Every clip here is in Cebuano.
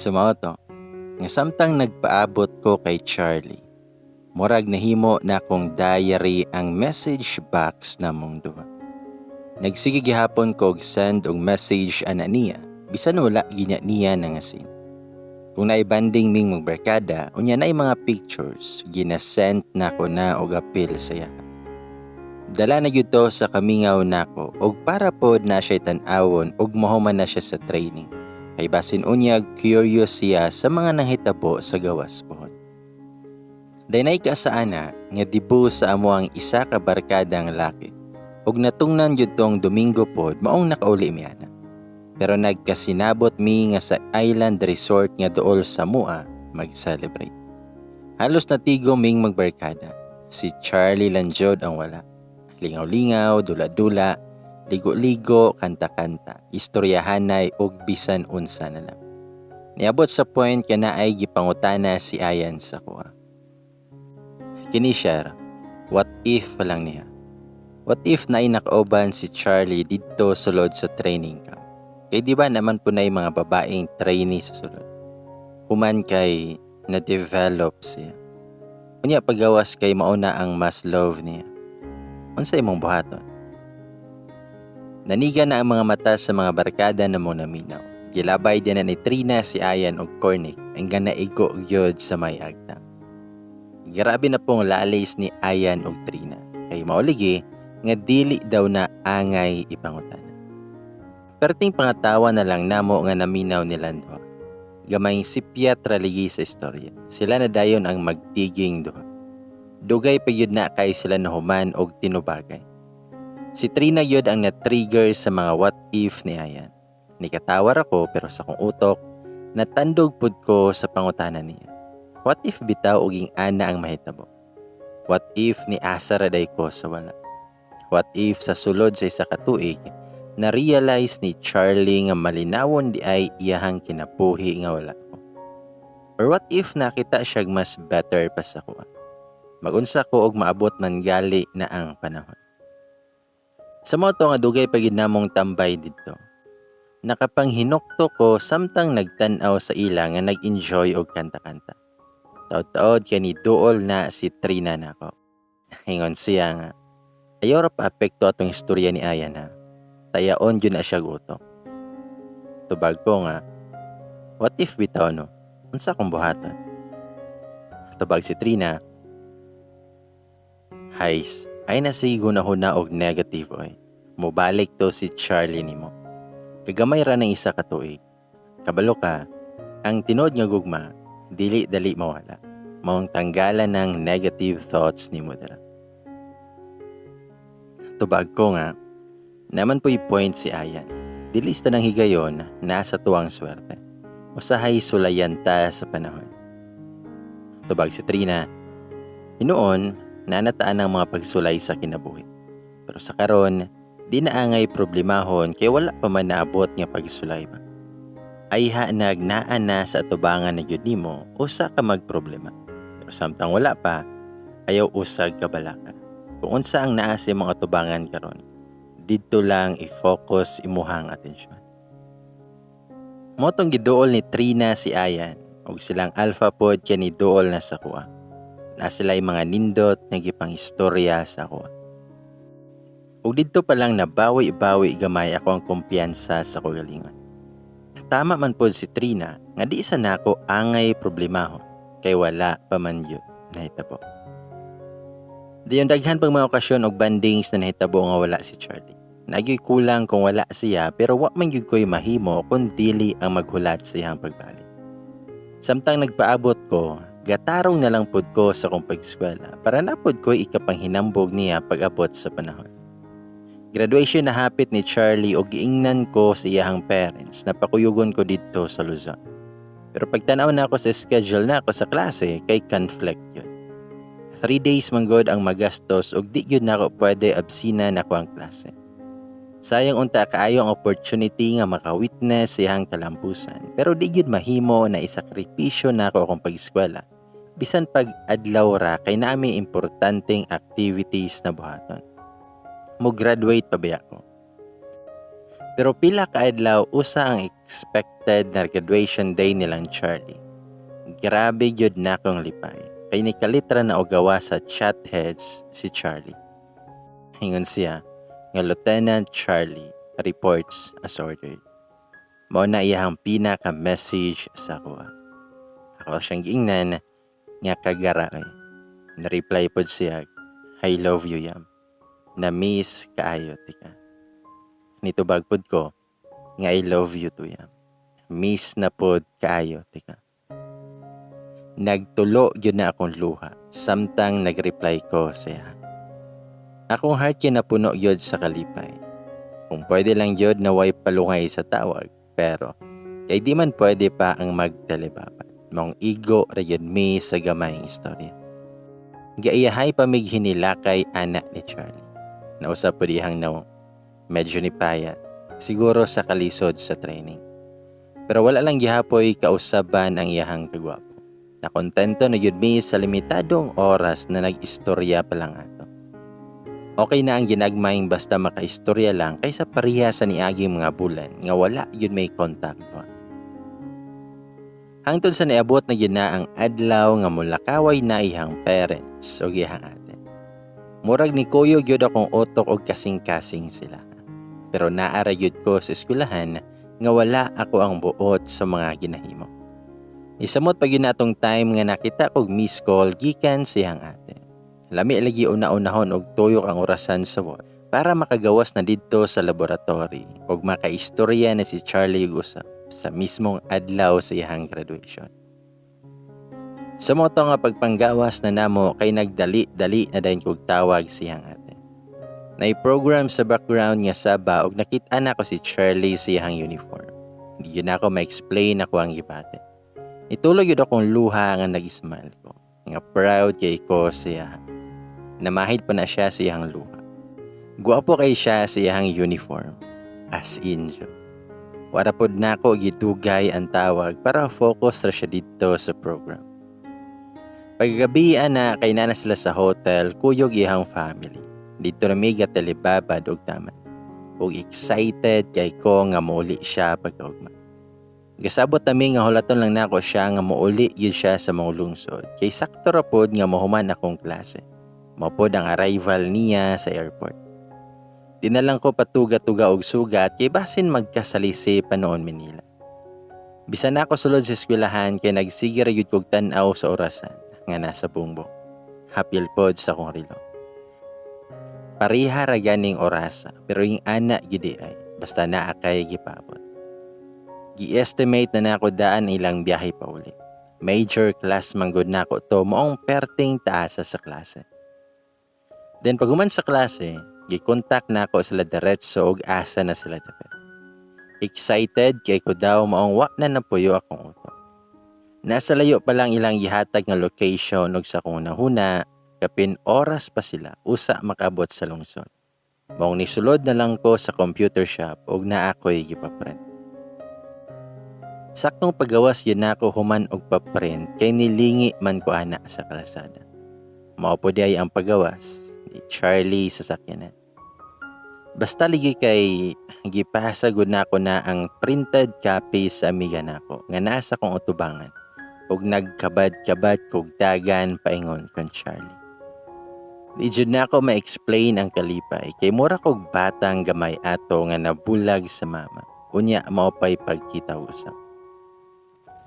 So mao to, nga samtang nagpaabot ko kay Charlie, murag nahimo na akong diary ang message box namong duha. Nagsige gihapon ko og send og message ana niya, bisan wala ginya niya nanga-seen. Kung naay bonding ming magbarkada, unya naay mga pictures, gina-send nako na og apil sa iya. Dala na gyud to sa kamingaw nako og para pod na siya tan-awon og mahuman na siya sa training. Kay basin unyag curious siya sa mga nanghitabo sa gawas pohon. Daynay ka sa ana nga debut sa amo ang isa ka barkada nga laki. Og natungnan gyud tong Domingo pod maong nakauli mi ana. Pero nagkasinabot mi nga sa island resort nga duol sa mua mag-celebrate. Halos natigo ming magbarkada. Si Charlie lang jud ang wala. Lingaw-lingaw, dula-dula, ligo-ligo, kanta-kanta, istoryahanay og bisan unsa na lang. Niabot sa point ka na ay gipangutana si Ayan sa kuha. Kini siya, what if pa lang niya? What if naay nakauban si Charlie didto sulod sa training camp? Kay di ba naman po na mga babaeng trainee sa sulod? Human kay na-develop siya. Unya pagawas kay mauna ang mas love niya. Unsa imong buhaton? Naniga na ang mga mata sa mga barkada na mo naminaw. Gilabay din na ni Trina si Ayan og Cornic hanggang naigo gyud sa may agtang. Grabe na pong lalis ni Ayan og Trina. Kay mauligi nga dili daw na angay ipangutana. Perting pangatawa na lang namo nga naminaw nilang duha. Gamayng sipyat raligi sa istorya. Sila na dayon ang magtiging duha. Dugay pa gyud na kay sila nahuman og tinubagay. Si Trina gyud ang na-trigger sa mga what if ni Ayan. Nikatawar ako pero sa kong utok, natandog pud ko sa pangutana niya. What if bitaw og ana ang mahitabo? What if ni asa ra day ko sa wala? What if sa sulod sa isa ka tuig, na-realize ni Charlie nga malinawon di ay iyahang kinabuhi nga wala ko? Or what if nakita siyag mas better pa sa kuha? Magunsa ko og maabot man gali na ang panahon. Sa mao to nga dugay pa gid namong tambay didto. Nakapanghinukto ko samtang nagtan-aw sa ila nga nag-enjoy og kanta-kanta. Taod-taod kay ni duol na si Trina nako. Ingon siya nga, "Ayaw ra pa apekto atong istorya ni Ayan ha. Tayaon jud na siya utok." Tubag ko nga, "What if bitaw no? Unsa akong buhaton?" Tubag si Trina, "Hays, ay na sige huna og negative oy. Mobalik to si Charlie nimo. Kagamay ra ng isa ka tuig. Kabalo ka, ang tinuod nga gugma, dili dali mawala. Maong tanggalan ng negative thoughts nimo dira." Tubag ko nga, "Naman po'y point si Ayan. Dili sa tanang higayon, nasa tuwang swerte. Usahay sulayan ta sa panahon." Tubag si Trina, "Hinuon, nanataan ang mga pagsulay sa kinabuhi. Pero sa karon, di na angay problemahon kay wala pa man naabot nga pagsulay ba. Ayha nag naa na sa atubangan na gyud nimo, usa ka magproblema. Pero samtang wala pa, ayaw usag kabalaka. Kung unsa ang naa sa imong atubangan karon, didto lang i-focus imuhang atensyon." Mao tong giduol ni Trina si Ayan ug silang alpha pod kay ni duol na sa kuha. Na sila'y mga nindot nga gipang-istorya sa kuha. Ug didto pa lang nabawi-bawi gamay ako ang kumpiyansa sa kaugalingon. Tama man pod si Trina nga di sa nako angay problemahon kay wala pa man yun nahitabo. Dayon daghan pang mga okasyon og bondings na nahitabo nga wala si Charlie. Nagyoy kulang kung wala siya pero wa man gyud ko'y mahimo kung dili ang maghulat sa iyang pagbalik. Samtang nagpaabot ko, gatarong na lang pod ko sa akong pag-eskwela para na pod ko'y ikapanghinambog niya pag-abot sa panahon. Graduation na hapit ni Charlie og giingnan ko sa iyahang parents na pakuyugon ko didto sa Luzon. Pero pagtanaw na ako sa schedule na ako sa klase kay conflict yun. 3 days man gud ang magastos ug di gyud nako pwede absinan ako ang klase. Sayang unta kaayo ang opportunity nga maka-witness sa iyang kalampusan pero di gyud mahimo na isakripisyo nako akong pag-eskwela. Bisan pag adlaw ra kay naami importanteng activities na buhaton. Mo graduate pa biya ko? Pero pila ka adlaw usa ang expected na graduation day nilang Charlie. Grabe gyud na akong lipay. Kay nikalitra na og gawa sa chat heads si Charlie. Ingon siya nga Lieutenant Charlie reports as ordered. Mao na iyang pinaka-message sa akoa. Ako siyang giingnan nga kagara eh. Na-reply pod siya, "I love you, Yam. Na-miss kaayo tika." Nitubag pod ko nga "I love you too, Yam. Miss na pod kaayo tika." Nagtulo gyud na akong luha samtang nag-reply ko siya. Akong heart kay napuno gyud sa kalipay. Kung pwede lang gyud na way palungay sa tawag, pero kay di man pwede pa ang magtelebabad. Maong igo ra gyud mi sa gamayng istorya. Gaiyahay pa mig hinilakay ana ni Charlie. Nausap po dihang nawong. Medyo ni payat. Siguro sa kalisod sa training. Pero wala lang gihapoy kausaban ang iyahang kagwapo. Nakontento na gyud mi sa limitadong oras na nag-istorya pa lang ato. Okay na ang ginagmayng basta makaistorya lang kaysa pareha sa niaging mga bulan nga wala gyud may contact ba. Hangtod sa niabot na gyud na ang adlaw nga mulakaway na iyang parents o iyang ate. Murag ni kuyo gyud akong utok og kasing-kasing sila. Pero naa ra gyud ko sa eskwelahan nga wala ako ang buot sa mga ginahimo. Isamot pa gyud na atong time nga nakita kog miss call gikan siyang ate. Lami lagi una-unahon og tuyok ang orasan sa wall para makagawas na didto sa laboratory ug makaistorya na si Charlie ug usap sa mismong adlaw sa iyang graduation. Sa mao to nga pagpanggawas na namo kay nagdali-dali na dayon kog tawag siyang ate. Nay-program sa background nga saba ug nakita na ko si Charlie sa iyang uniform. Hindi yun ako ma-explain ako ang gibati. Ituloy yun akong luha nga nag-smile ko. Nga proud kay ko siya. Namahid pa na siya sa iyang luha. Guwapo kay siya sa iyang uniform. As in siya. Wala pod nako gidugay ang tawag para focus ra siya dito sa program. Paggabi ana kay naa na sila sa hotel kuyog iyang family. Dito na mi telebabad og taman. Ug excited kay ko nga muuli siya pagkaugma. Gasabot nami nga hulaton lang nako siya nga muuli gyud siya sa mga lungsod kay sakto ra pod nga mahuman akong klase. Mao pod ang arrival niya sa airport. Di na lang ko patuga-tuga og sugat kay basin magkasalisi pa noon Manila. Bisan ako sulod sa eskwelahan kay nagsige ra gyud kog tan-aw sa orasan nga nasa bungbong. Hapil pod sa akong relo. Pareha ra ganing orasa pero yung ana gyud ay basta naa kay gipabot. Gi-estimate na nako daan ilang biyahe pa uli. Major class man gud nako to, maong perting taasa sa klase. Then paghuman sa klase, gi-contact nako sila diretso og asa na sila dapit. Excited kay ko daw maong wa na napuyo akong utok. Nasa layo pa lang ilang gihatag nga location ug sa akong hunahuna, kapin oras pa sila usa makabot sa lungsod. Maong nisulod na lang ko sa computer shop ug naa ko'y gipaprint. Saktong pagawas yun nako human og paprint kay nilingi man ko ana sa kalsada. Mao po di ay ang pagawas ni Charlie sa sakyanan. Basta ligi kay gipasa gud nako na ang printed copy sa amiga nako nga nasa kong utubangan ug nagkabad-kabad kog dagan paingon kan Charlie. Di jud nako ma-explain ang kalipay kay mura kog batang gamay ato nga nabulag sa mama. Unya mao pay pagkita usab.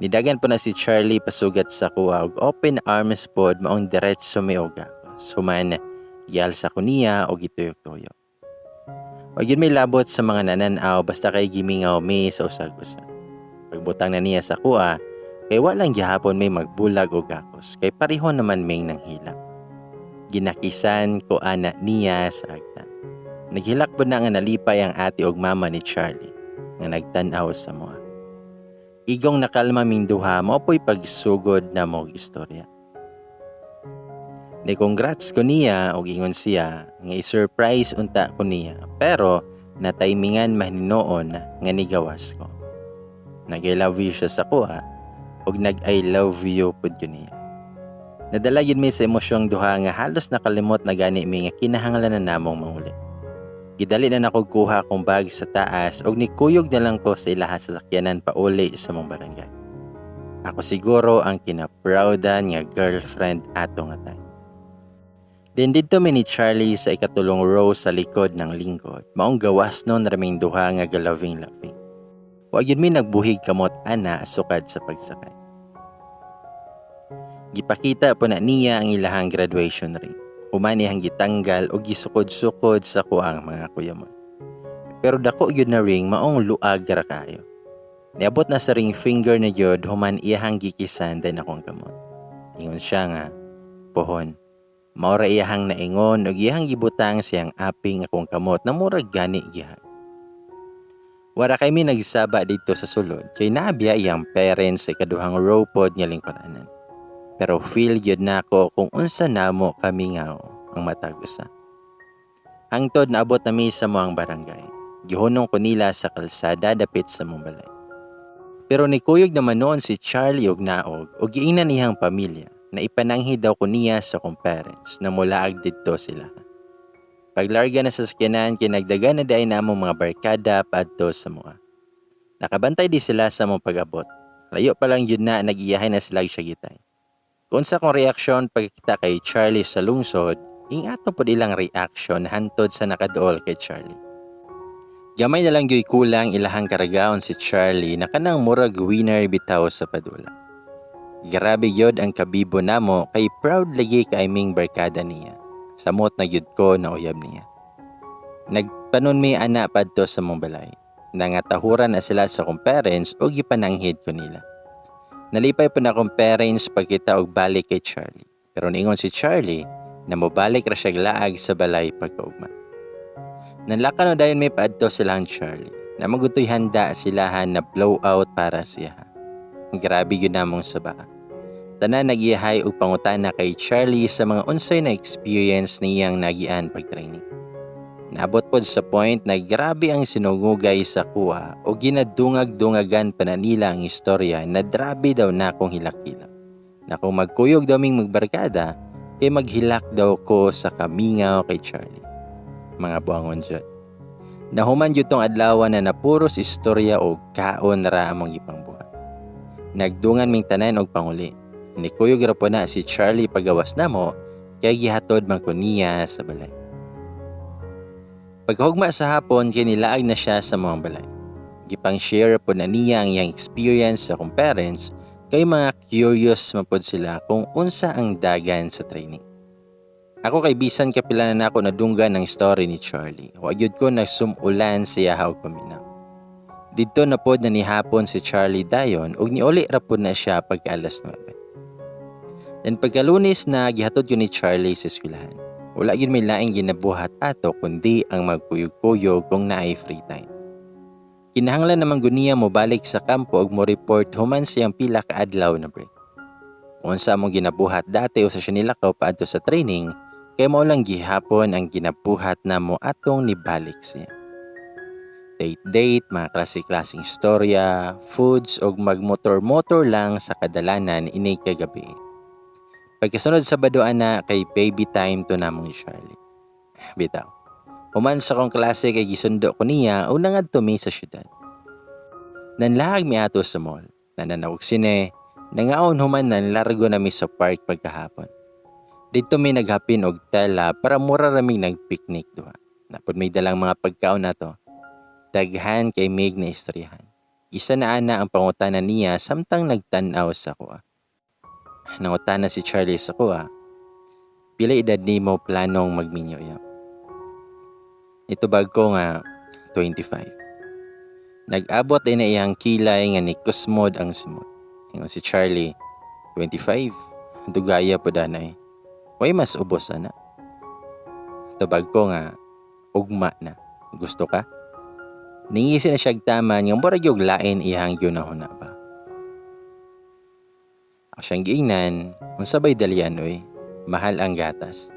Nidagan po na si Charlie pasugat sa kuha og open arms pod maong diretso mi og gakos. Human gialsa ko niya og gituyok-tuyok. Wa gyud may labot sa mga nananaw basta kay gimingaw mi sa usag-usag. Pagbutang na niya sa kuha, kay walang gihapon may magbulag og gakos kay pareho naman ming nanghilak. Ginakisan ko ana niya sa agtan. Naghilak po na nga nalipay ang ate og mama ni Charlie nga nagtan-aw sa moa. Igong nakalma ming duha, mao po'y pagsugod na mo istorya. Ni congrats ko niya og ingon siya nga i-surprise unta ko niya pero na-timingan mahinoon nga nigawas ko. Nag-I love you siya sa kuha ug nag I love you pud ko niya. Nadala yun mi sa emosyong duha nga halos nakalimot na gani mi nga kinahanglan na namong manguli. Gidali na nako kuha akong bag sa taas og nikuyog na lang ko sa ilaha sa sakyanan pauli sa mong barangay. Ako siguro ang kinaproudan nga girlfriend ato nga time. Then didto mi ni Charlie sa ikatulong row sa likod ng lingkod. Maong gawas nun raming duha nga galoving-loving. Wa gyud mi nagbuhig kamot ana sukad sa pagsakay. Gipakita po na niya ang ilahang graduation ring. Human iyang gitanggal og gisukod-sukod sa kuang mga kuyamon. Pero dako gyud na ring, maong luag ra kayo. Niabot na sa ring finger na gyud human iyahang gikisan din akong kamot. Ingon siya nga, "Pohon." Mao ra iyahang naingon ug iyahang gibutang siyang aping akong kamot na murag gani giha. Wara kay mi nagsaba dito sa sulod kay naabiya iyang parents sa ikaduhang row pod nga lingkuranan. Pero feel gyud nako kung unsa namo kamingaw ang matag usa. Hangtod naabot nami sa moang barangay. Gihunong ko nila sa kalsada dapit sa mong balay. Pero nikuyog naman noon si Charlie og naog og giingnan niyang pamilya na ipananghid daw ko niya sa akong parents na mulaag didto sila. Paglarga na sa sakyanan kay nagdagan na diay na among mga barkada paadto sa moa. Nakabantay di sila sa among pag-abot. Layo pa lang yun na nag-iyahay na sila siya gitay. Kung sa akong reaksyon pagkita kay Charlie sa lungsod, ingato pod ilang reaction hantod sa nakaduol kay Charlie. Gamay na lang gyud kulang ilahang karagaon si Charlie na kanang murag winner bitaw sa padula. Grabe gyud ang kabibo namo kay proud lagi kay ming barkada niya. Samot na gyud ko na uyab niya. Nagpanon mi ana padto sa mong balay. Nangatahuran na sila sa akong parents o gipananghid ko nila. Nalipay po na akong parents pagkita og balik kay Charlie. Pero niingon si Charlie na mobalik ra siya laag sa balay pagkaugma. Nanlaka no dayon may paadto silang Charlie na magutoy handa silahan na blowout para siya. Grabe yun namong saba. Tanan nagiyahay og pangutana kay Charlie sa mga unsay na experience niyang nagian pag-training. Naabot pod sa point na grabe ang sinungugay sa kuha o ginadungag-dungagan pa na nila ang istorya na grabe daw na akong hilak-hilak. Na kung magkuyog daw ming magbarkada, kay maghilak daw ko sa kamingaw kay Charlie. Mga buangon jud. Nahuman jud tong adlaw na napuros istorya og kaon ra among gipangbuhat. Nagdungan ming tanan og panguli. Nikuyog ra po na si Charlie pagawas namo kay gihatod man ko niya sa balay. Pagkahugma sa hapon kay nilaag na siya sa mga balay. Gipang share po na niya ang iyang experience sa akong parents kay mga curious man pod sila kung unsa ang dagan sa training. Ako kay bisan kapila na nako nadunggan ng story ni Charlie. Wa gyud ko nagsumulan siya og paminaw. Didto na pod na nihapon si Charlie dayon ug niuli ra pod na siya pagka alas 9. Then pagkalunes na gihatod ko ni Charlie sa eskwelahan. Wala gyud may laing ginabuhat ato kundi ang magkuyog-kuyog kung naay free time. Kinahanglan naman guniya mo balik sa kampo ug mo report human siyang pila ka adlaw na break. Kung unsa among ginabuhat dati usa siya nilakaw paadto sa training, kay mao lang gihapon ang ginabuhat namo atong nibalik siya. Date-date, mga klase-klaseng istorya, foods ug magmotor-motor lang sa kadalanan inig kagabi. Pagkasunod sa Sabado ana kay baby time to namong ni Charlie. Bitaw. Human sa akong klase kay gisundo ko niya o nangadto mi sa syudad. Nanlahag mi ato sa mall. Nananaw og sine, nangaon human nanlargo na mi sa park pagkahapon. Didto mi naghapin og tela para mura raming nagpicnic duha. Napod may dalang mga pagkaon nato. Daghan kay mig na istoryahan. Isa na ana ang pangutana niya samtang nagtan-aw sa kuha. Nangutana si Charlie sa kuha, "Pila edad nimo planong magminyo ya?" Nitubag ko nga 25. Nag-abot din na iyang kilay nga ni kusmod ang simot. Ingon si Charlie, "25, dugaya po danay. Way mas ubos ana?" Tubag ko nga, "Ugma na. Gusto ka?" Ningisi na siya taman nga murag yung lain iyang gyunahuna ba. Ako siyang giingnan, "Unsa bay dalian oy, mahal ang gatas."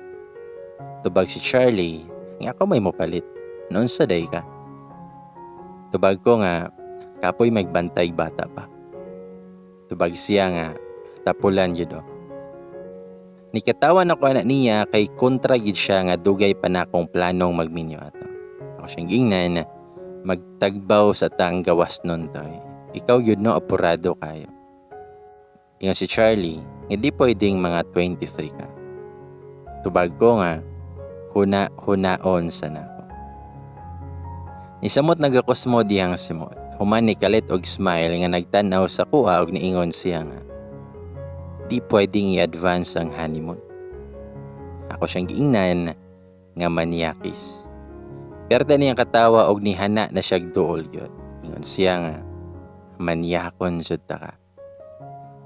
Tubag si Charlie, nga ako may mopalit, noon sa day ka. Tubag ko nga, "Kapoy magbantay bata pa." Tubag siya nga, "Tapulan yun o." Nikatawan ako anak niya kay kontra gid siya nga dugay pa na akong planong magminyo ato. Ako siyang giingnan, magtagbaw sa tang gawas nun toy. Ikaw yun no, apurado kayo. Ingon si Charlie, nga di pwedeng mga 23 ka. Tubag ko nga, huna-hunaon sa nako. Nisamot nagakusmo diyang simot. Human ni kalit og smile nga nagtan-aw sa kuha og niingon siya nga, di pwedeng i-advance ang honeymoon. Ako siyang giingnan nga manyakis. Perde niyang katawa og nihana na siyag duol gyud. Ingon siya nga, manyakon jud ta ka.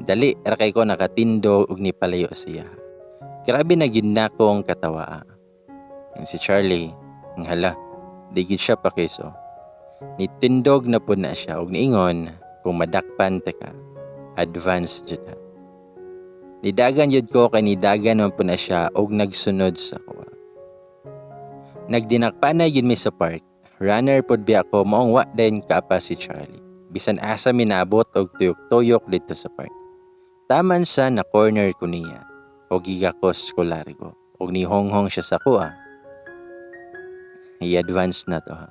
Dali ra kay ko nakatindog og nipalayo siya. Grabe na gyud nakong katawa. Ingon si Charlie, nga hala, di gyud siya pakiso. Nitindog na pud na siya og niingon kung madakpan ta ka, advance jud ha. Nidagan jud ko kay nidagan man pud na siya og nagsunod sa kuha. Nagdinakpan na yun mi sa park. Runner pod biya ko maong wa din kaapa si Charlie. Bisan asa minabot og tuyok-tuyok dito sa park. Taman sa na corner ko niya og gigakos ko largo og nihonghong siya sa kuha. I-advance na to ha.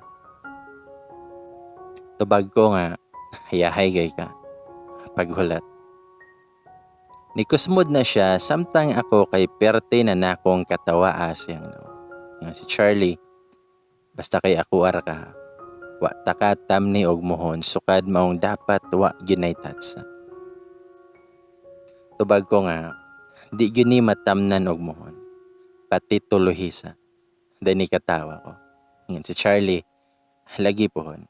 Tubag ko nga, hayahay kay ka. Paghulat. Nikusmod na siya samtang ako kay perte na nakong katawa siyang no. Nga si Charlie, basta kay ako ara ka. Wa ta ka tamni og mohon sukad maong dapat wa gyud tatsa. Tubag ko nga, di gyud ni matamnan og mohon. Pati tuluhisa. Dani katawa ko. Ingon si Charlie, lagi pohon.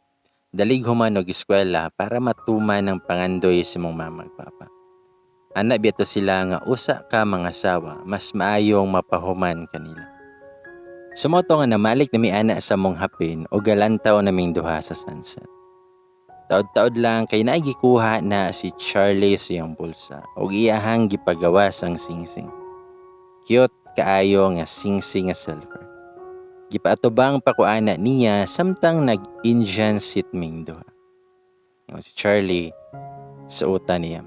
Dalig human og eskwela para matuman ang pangandoy sa mong mama ug papa. Ana biya to sila nga usa ka mga sawa, mas maayong mapahuman kanila. Sumoto nga namalik na mi ana sa mong hapin o galantaw naming duha sa sunset. Taod-taod lang kay naigikuha na si Charlie sa iyang bulsa og iyahang gipagawas ang singsing. Cute kaayo nga singsing nga silver. Gipaatubang pa ko ana niya samtang nag-Indian sit ming duha. Ingon si Charlie sa uta niya.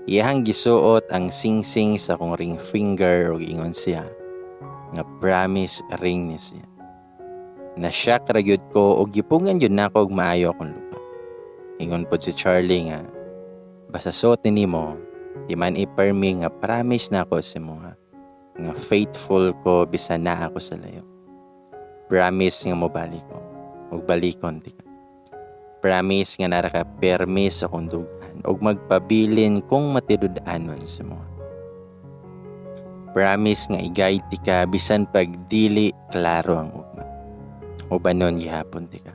Iyahang gisuot ang singsing sa akong ring finger ug ingon siya nga promise ring ni siya. Na-shock ra gyud ko ug gipungan gyud nako og maayo akong lupa. Ingon pod si Charlie nga basta suot ni nimo, di man i-permi nga promise nako sa imo ha, nga faithful ko bisan naa ako sa layo. Promise nga mobalik ko ug balikon di ka. Promise nga nara ka permi sa akong dughan ug magpabilin kung matinud-anon sa imo. Promise nga i-guide ti ka bisan pag dili klaro ang ugma. Ubanon gihapon ti ka.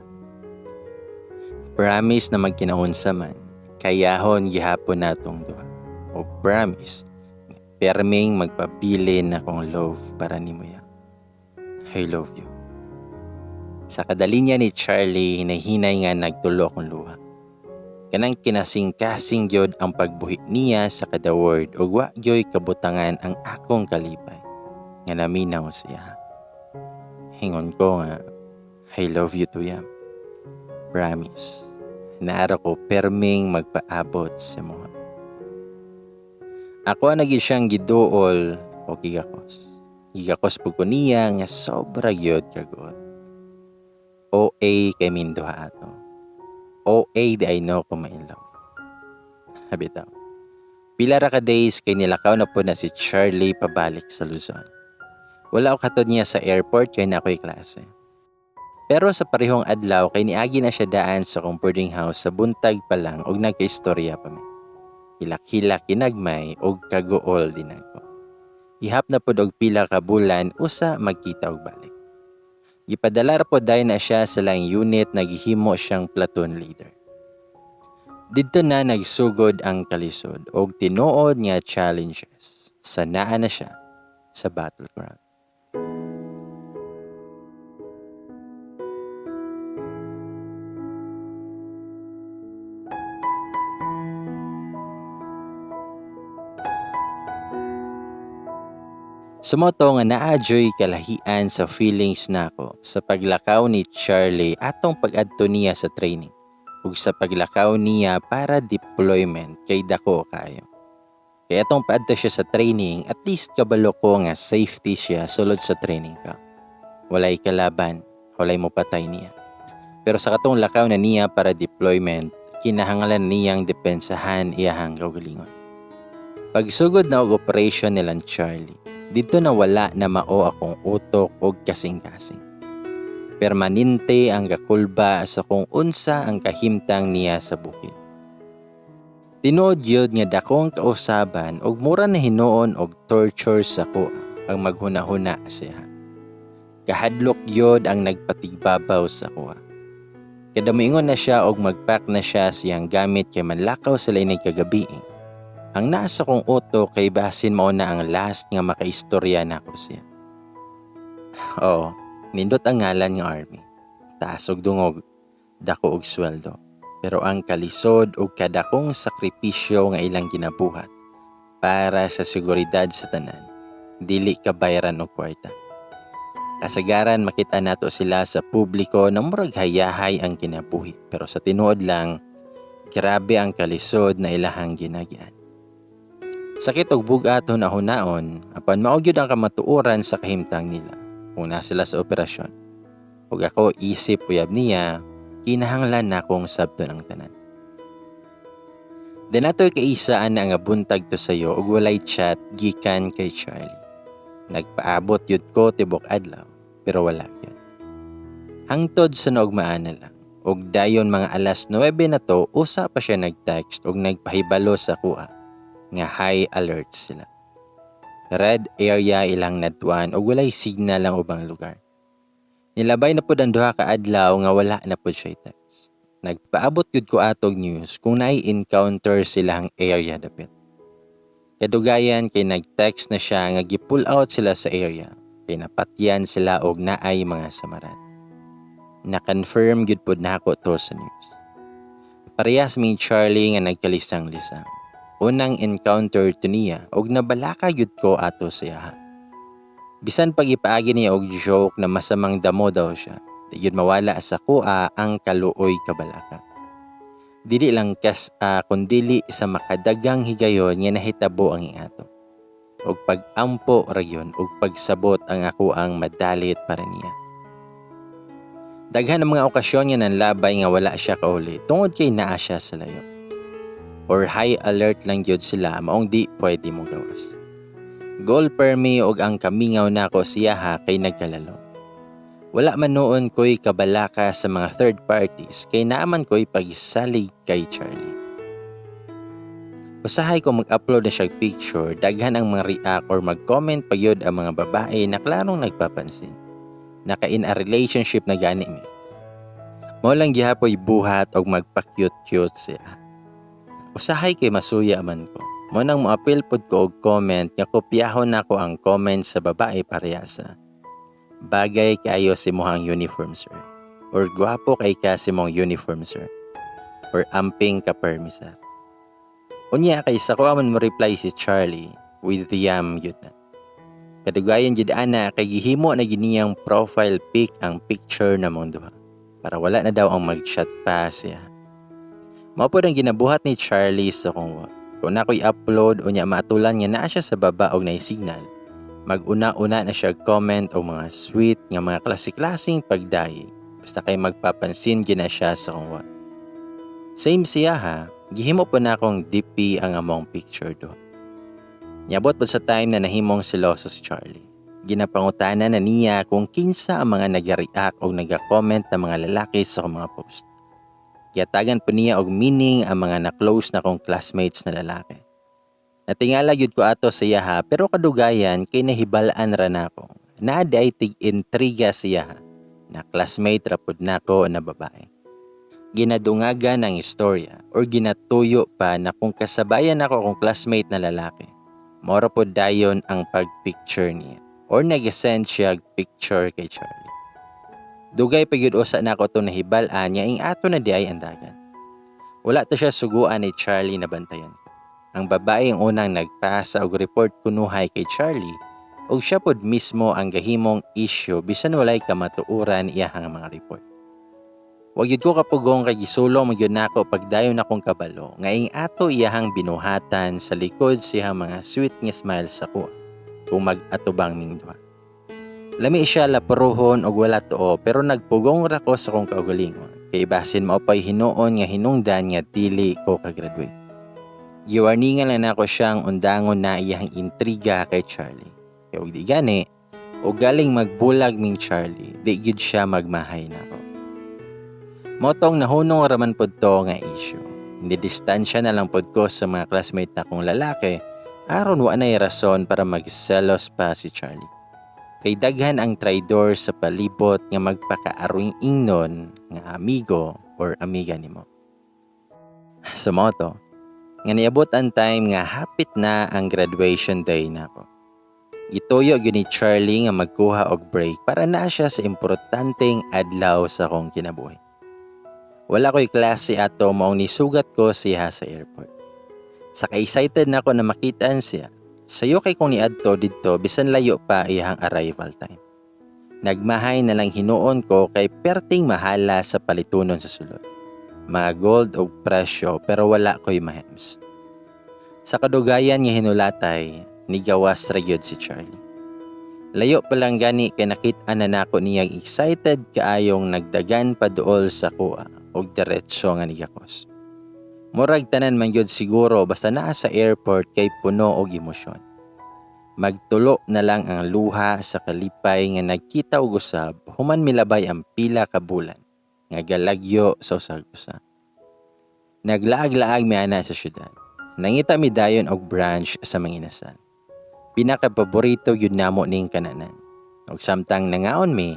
Promise na magkinaunsa man, kayahon gihapon natong duha. Og promise, perming magpabilin akong love para nimo ya. I love you. Sa kadalinya ni Charlie, hinay-hinay nga nagtulo akong luha. Kanang kinasing-kasing gyud ang pagbuhi niya sa kada word ug wa gyoy kabutangan ang akong kalipay nga naminaw siya. Hingon ko nga, I love you to yam. Promise, naara ko perming magpaabot sa mga. Ako ang naging siyang giduol o gigakos. Gigakos po ko niya nga sobra gyud kaguot. OA kay Minduha ato. OA di I know ko ma-in love. Habitaw. Pila ra ka days kay nilakaw na po na si Charlie pabalik sa Luzon. Wala ko katod niya sa airport kay na ako'y klase. Pero sa parehong adlaw kay niagi na siya daan sa akong boarding house sa buntag pa lang og nagkaistorya pa mi. Hilak-hilak kinagmay og kaguol din ako. Ihap na pod og pila ka bulan usa magkita og balik. Gipadala ra pod dayon na siya sa laing unit na gihimo siyang platoon leader. Didto na nagsugod ang kalisod og tinuod nga challenges. Sa naa na siya sa battleground. Sumoto nga naadyoy kalahian sa feelings nako sa paglakaw ni Charlie atong pag-adto niya sa training ug sa paglakaw niya para deployment kay dako kayo. Kaya atong paadto siya sa training, at least kabalo ko nga safety siya sulod sa training camp. Walay kalaban, Walay mo patay niya. Pero sa katong lakaw na niya para deployment, kinahanglan niyang depensahan iyahang kaugalingon. Pagsugod na og operation nilang Charlie, dito na wala na mao akong utok og kasing-kasing. Permanente ang gakulba sa kung unsa ang kahimtang niya sa bukid. Tinuod gyud nga dakong kausaban og mura na hinuon og torture sa ko ang maghuna-huna siya. Kahadlok gyud ang nagpatigbabaw sa kuha. Kada moingon na siya og magpack na siya siyang gamit kay manlakaw sila inig kagabi. Ang nasa kong utok kay basin mao na ang last nga makaistorya nako siya. Oo, nindot ang ngalan nga army. Taas og dungog, dako og sweldo. Pero ang kalisod og kadakong sakripisyo nga ilang ginabuhat para sa seguridad sa tanan, dili kabayaran og kwarta. Kasagaran makita nato sila sa publiko na murag hayahay ang kinabuhi, pero sa tinuod lang, grabe ang kalisod na ilahang ginagyan. Sakit og bug-at hunahunaon, apan mao gyud ang kamatuoran sa kahimtang nila kung naa sila sa operasyon. Ug ako isip uyab niya, kinahanglan nakong sabton ang tanan. Then atoy kaisaan na nga buntag to sayo ug walay chat gikan kay Charlie. Nagpaabot yun ko tibok adlaw, pero wala yun. Hangtod sa naugmaan na lang, ug dayon mga alas 9 na to, usa pa siya nag-text ug nagpahibalo sa kuha nga high alert sila. Red area ilang nadtuan ug walay signal ang ubang lugar. Nilabay na pud ang duha ka adlaw nga wala na pud siya text. Nagpaabot gyud ko atog news kung naay encounter silang area dapit. Kadugayan kay nag-text na siya nga gi-pull out sila sa area kay napatyan sila og naay mga samaran. Na-confirm gyud pud nako to sa news. Parehas mi Charlie nga nagkalisang-lisang. Unang encounter to niya og nabalaka gyud ko ato siya. Bisan pag ipaagi niya og joke na masamang damo daw siya, di gyud mawala sa kuha ang kaluoy kabalaka. Dili lang kas kundili sa makadagang higayon nga nahitabo ang iato. Og pag-ampo ra gyud og pagsabot ang ako ang madalit para niya. Daghan ang mga okasyon nga nanlabay nga wala siya kauli tungod kay naa siya sa layo. Or high alert lang gyud sila maong di pwede mo gawas. Goal permi og ang kamingaw nako siya ha kay nagkalalo. Wala man noon ko'y kabalaka sa mga third parties kay naaman ko'y pagsalig kay Charlie. Usahay ko mag-upload na siya picture, daghan ang mga react or mag-comment pa gyud ang mga babae na klarong nagpapansin. Naka in a relationship na gani mi. Mao lang gihapoy buhat og magpa-cute-cute siya. Usahay kay masuya man ko. Mo nang moapil pod ko og comment nga kopyahon nako ang comment sa babae parehasa. Bagay kayo sa imong uniform, sir. Or gwapo kay ka sa imong uniform, sir. Or amping ka permi, sir. Unya kay sa kuha man mo reply si Charlie with the yam yun na. Kadugayan jud ana kay gihimo na giniyang profile pic ang picture na mong duha para wala na daw ang mag-chat pa siya. Mao pod ang ginabuhat ni Charlie sa kong wall. Kung na ko'y upload unya maatulan nga naa siya sa baba og nay signal, mag-una-una na siya comment o mga sweet nga mga klase-klaseng pagdayi. Basta kay magpapansin gina siya sa kong wall. Same siya ha, gihimo po na akong DP ang among picture do. Niabot po sa time na nahimong seloso si Charlie. Ginapangutana na niya kung kinsa ang mga nag-react o nag-comment na mga lalaki sa akong mga post. Giyatagan po niya og meaning ang mga na-close na kong classmates na lalaki. Natingala gyud ko ato sa iyaha pero kadugayan kay nahibalaan ra nako. Naa ay tig-intriga siya na classmate ra pud nako na babae. Ginadungagan ang istorya or ginatuyo pa na kung kasabayan ako akong classmate na lalaki. Moro pod dayon ang pagpicture niya or nag-send siya picture kay Charlie. Dugay pa gyud usa nako to nahibal-an nga ing ato na di ay ang dagan. Wala to siya suguan ni Charlie na bantayan ko. Ang babae ang unang nagpasa og report kunuhay kay Charlie ug siya pod mismo ang gahimong issue bisan walay kamatuoran iyahang mga report. Wa gyud ko kapugong kay gisulong man gyud nako pagdayon akong kabalo nga ing ato iyahang binuhatan sa likod siyang mga sweet nga smile sa kuha kung mag-atubang ming duha. Lami siya laparuhon og wala tuo pero nagpugong ra ko sa akong kaugalingon kay basin mao pay hinuon nga hinungdan nga dili ko kagraduate. Giwarningan lang nako siyang undangon na iyang intriga kay Charlie. Kay og di gani, o galing magbulag ming Charlie, di gyud siya magmahay nako. Motong nahunong raman pod to nga issue. Hindi distansya na lang pod ko sa mga classmate na kong lalaki aron wa nay rason para magselos pa si Charlie. Kay daghan ang traidor sa palibot nga magpakaaroy ingnon nga amigo or amiga nimo. So mao to, nga niabot ang time nga hapit na ang graduation day nako. Gituyo gyud ni Charlie nga magkuha og break para na siya sa importanteng adlaw sa akong kinabuhi. Wala ko'y klase ato maong nisugat ko siya sa airport. Saka excited na ako na makitaan siya. Sayo kay kong niadto didto bisan layo pa iyang arrival time. Nagmahay na lang hinuon ko kay perting mahala sa palitunon sa sulod. Mga gold og presyo pero wala ko'y mahems. Sa kadugayan nga hinulatay, nigawas ra gyud si Charlie. Layo pa lang gani kay nakit-an na nako niyang excited kaayong nagdagan pa duol sa kuha og diretso nga nigakos. Murag tanan man gyud siguro basta naa sa airport kay puno og emosyon. Magtulo na lang ang luha sa kalipay nga nagkita og usab human milabay ang pila ka bulan nga galagyo sa usag-usa. Naglaag-laag mi ana sa syudad. Nangita mi dayon og branch sa Manginasal. Pinakapaborito gyud namo ning kananan. Og samtang nangaon mi,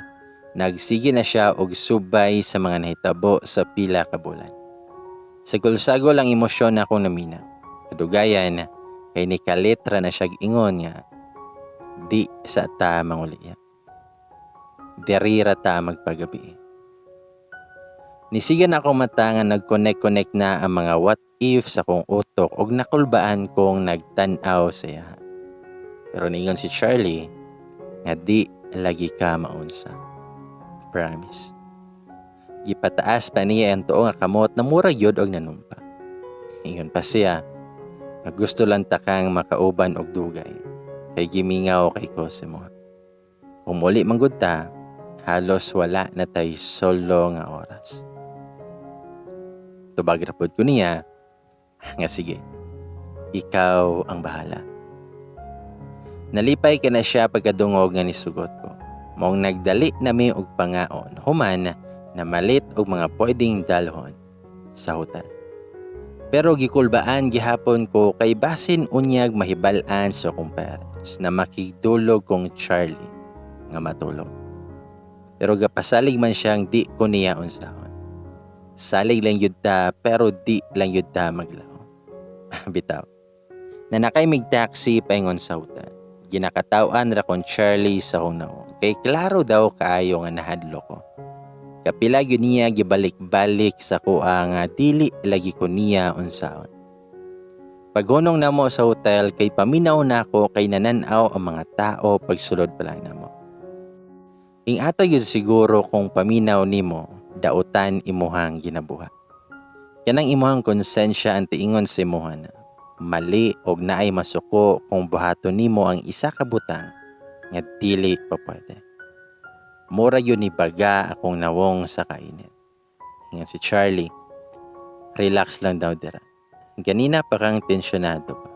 nagsige na siya og subay sa mga nahitabo sa pila ka bulan. Sagol-sagol ang emosyon na akong namina. Kadugayan, kay ni kaletra na siya ingon nga, di sa ta manguliya. Diri ra ta magpagabi. Nisigan ako mata nga nag-connect-connect na ang mga what if sa akong utok og nakulbaan kong nagtan-aw sa iya. Pero niingon si Charlie nga di lagi ka maunsa. Promise. Gipataas pa niya ang tuo nga kamot na mura gyud og nanumpa. Ingon pa siya nga gusto lang ta kang makauban og dugay kay gimingaw kay ko sa mo. Kung muli manggod ta, halos wala na tay solo nga oras. Tubag ra pod ko niya nga sige, ikaw ang bahala. Nalipay ka na siya pagkadungog nga nisugot ko. Maong nagdali nami og pangaon, human na malit og mga pwedeng dalhon sa hotel. Pero gikulbaan gihapon ko kay basin unyag mahibal-an sa akong parents na makigdulog kong Charlie nga matulog. Pero gapasalig man siyang di ko niya unsahon. Salig lang yun ta pero di lang yun ta maglao. Bitaw. Nanakay mig taxi paingon sa hotel. Ginakatawan ra kon Charlie sa akong naong. Kay klaro daw kaayo nga nahadlo ko. Kapila gyud niya gibalik-balik sa kuha nga dili lagi ko niya unsaon. Paghunong namo sa hotel kay paminaw nako kay nananaw ang mga tao pagsulod pa lang namo. Ing ato gyud siguro kung paminaw nimo dautan imuhang ginabuhat. Kanang imuhang konsensya ang tiingon sa imuha na mali og naay masuko kung buhaton nimo ang isa ka butang nga dili pa pwede. Mura yun ni baga akong nawong sa kainit. Ingon si Charlie, relax lang daw dira. Ganina pa kang tensyonado pa.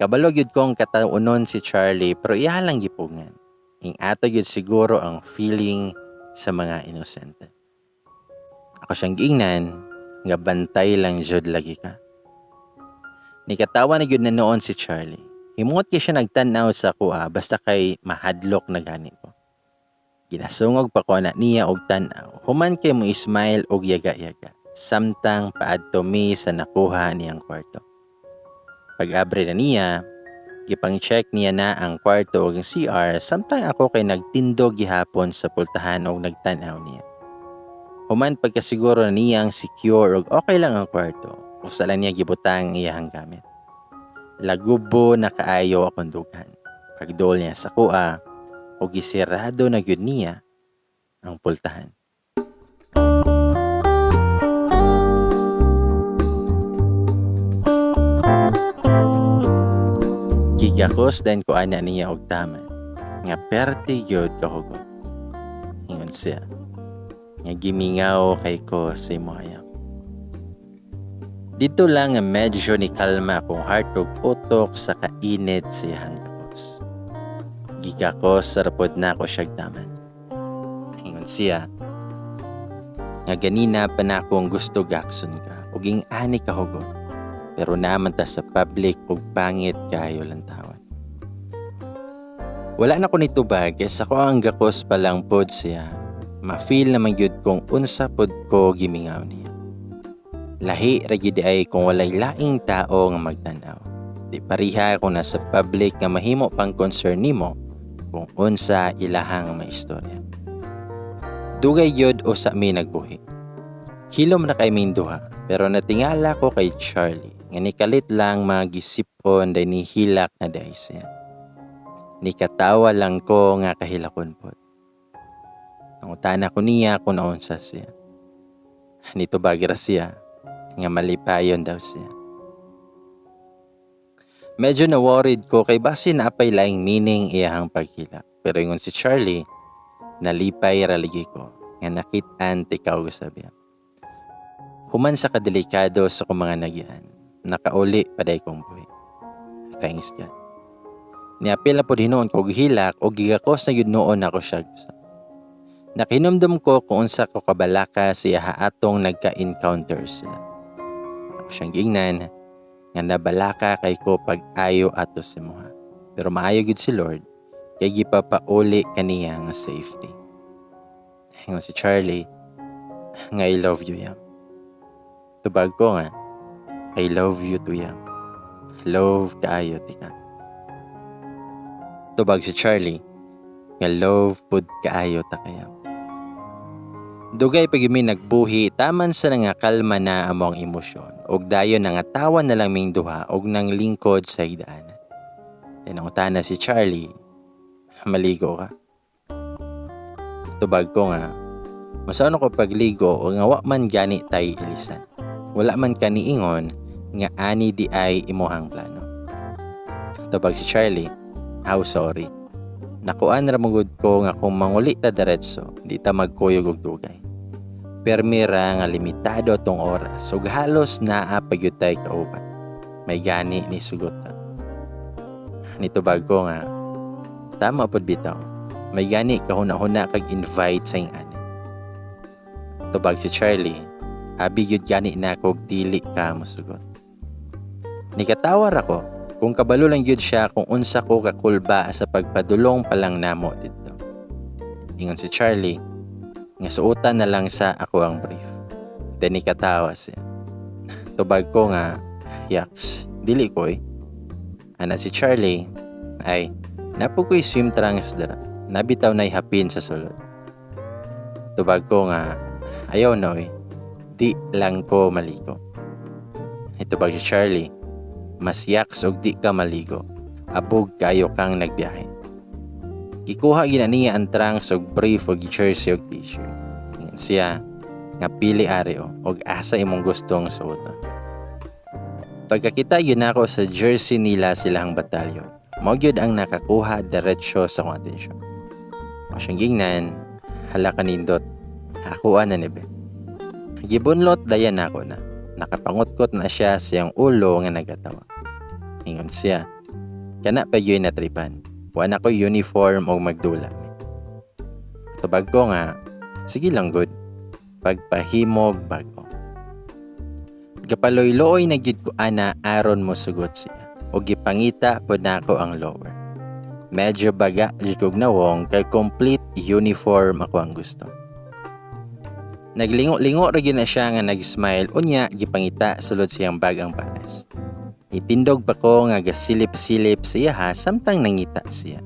Kabalo gyud kong kataunon si Charlie pero iya lang gipugngan. Ing ato gyud siguro ang feeling sa mga inosente. Ako siyang giingnan nga bantay lang jud lagi ka. Nikatawa na gyud na noon si Charlie. Himuot kay siya nagtan-aw sa kuha basta kay mahadlok na gani ko. Ginasungog pa ko na niya og tan-aw. Human kay mo smile og yaga-yaga. Samtang paadto mi sa nakuha niyang kwarto. Pag-abre na niya, gipang-check niya na ang kwarto og ang CR samtang ako kay nagtindog gihapon sa pultahan og nagtan-aw niya. Human pagkasiguro na niyang secure og okay lang ang kwarto, usa lang niya gibutang iyahang gamit. Lagubo na kaayo akong dughan. Pagduol niya sa kuha, og gisirado na gyud niya ang pultahan. Gigakos din ko ana niya og taman. Nga perti gyud kahugot. Ingon siya nga gimingaw kay ko sa imo hayam. Dito lang nga medyo ni kalma akong heart ug utok sa kainit sa iyang gakos. Gigakos sa rapod na ako siyag taman. Ingon siya nga ganina pa na akong gusto gakson ka ug ing ani kahugot. Pero naman ta sa public ug pangit kayo lantawan. Wala na ko nitubag kay sa ko ang gakos pa lang pod siya. Ma-feel naman gyud kung unsa pod ko gimingaw niya. Lahi ra gyud ay kung walay laing tao nga magtan-aw. Di pariha kung nasa public nga mahimo pang concern nimo kung unsa ilahang maistorya. Dugay gyud usa mi nagbuhi. Hilom na kay ming duha, pero natingala ko kay Charlie nga nikalit lang mga gisipon day nihilak na day siya. Nikatawa lang ko nga kahilakon pod. Nangutana ko niya kung naunsa siya. Nitubag ra siya nga malipayon daw siya. Medyo na worried ko kay basin naapay laing meaning iyahang paghilak. Pero ingon si Charlie, nalipay ra lagi ko nga nakit-an tikaw sabiya. Human sa kadelikado sa kong mga nagyan, nakauli paday kong buhi. Thanks God. Niapil na pod hinuon ko og hilak og gigakos na gyud noon ako siya. Nakinomdom ko kung unsa ko kabalaka siya atong nagka-encounter sila. Ako siyang giingnan nga nabalaka kay ko pag-ayo ato sa imuha. Pero maayo gyud si Lord kay gipapauli kaniya nga safety. Ingon si Charlie nga I love you, yam. Tubag ko nga I love you too, yam. Love kaayo tika. Tubag si Charlie nga love pud kaayo ta kayam. Dugay pag mi nagbuhi, taman sa nga kalma na among emosyon ug dayon nangatawa na lang ming duha og nang lingkod sa higdaanan. Nangutana si Charlie, maligo ka? Tubag ko nga, masano ko pagligo o nga wa man gani tay ilisan. Wala man kaniingon nga ani di ay imuhang plano. Tubag si Charlie, how sorry. Nakuan ra magud ko nga kung manguli ta diretso, di ta magkuyog og dugay. Permira nga limitado tong oras ug halos naa pa gyud tay kauban. May gani ni sugot ta. Nitubag ko nga, tama pod bitaw. May gani kahuna-huna kag invite sa ing ani. Tubag si Charlie, abi gyud gani na kog dili ka mosugot. Nikatawar ako kung kabalo lang gyud siya kung unsa ko kakulba sa pagpadulong pa lang namo didto. Ingon si Charlie, nga suotan na lang sa ako ang brief. Then nikatawa siya. Tubag ko nga, yaks, dili ko eh. Ana si Charlie, ay, napo ko'y swim trunks dara. Nabitaw na'y hapin sa sulod. Tubag ko nga, ayaw na eh. Di lang ko maligo. Itubag si Charlie, mas yaks og di ka maligo. Abog kayo kang nagbiyahe. Gikuha gina niya ang trunks og brief og jersey og t-shirt. Ingon siya nga pili ari o og asa imong gustong suoton. Pagkakita yun ako sa jersey nila silang batalyon. Mao gyud ang nakakuha diretsyo sa akong atensyon. Ako siyang gingnan, hala ka nindot, hakuan na ni be. Gibunlot dayan ako na. Nakapangutkot na siya siyang ulo nga nagatawa. Ingon siya, kana pa gyud natripan. Wa na ko uniform og magdula. Tubag ko nga, sige lang good. Pagpahimog bago. Gapaloy-looy na gyud ko ana aron mo sugot siya. O gipangita pod nako ang lower. Medyo baga jud kog nawong kay complete uniform ako ang gusto. Naglingo-lingo ra gyud na siya nga nag-smile unya gipangita sulod siyang bag ang pares. Itindog pa ko nga gasilip-silip siya ha samtang nangita siya.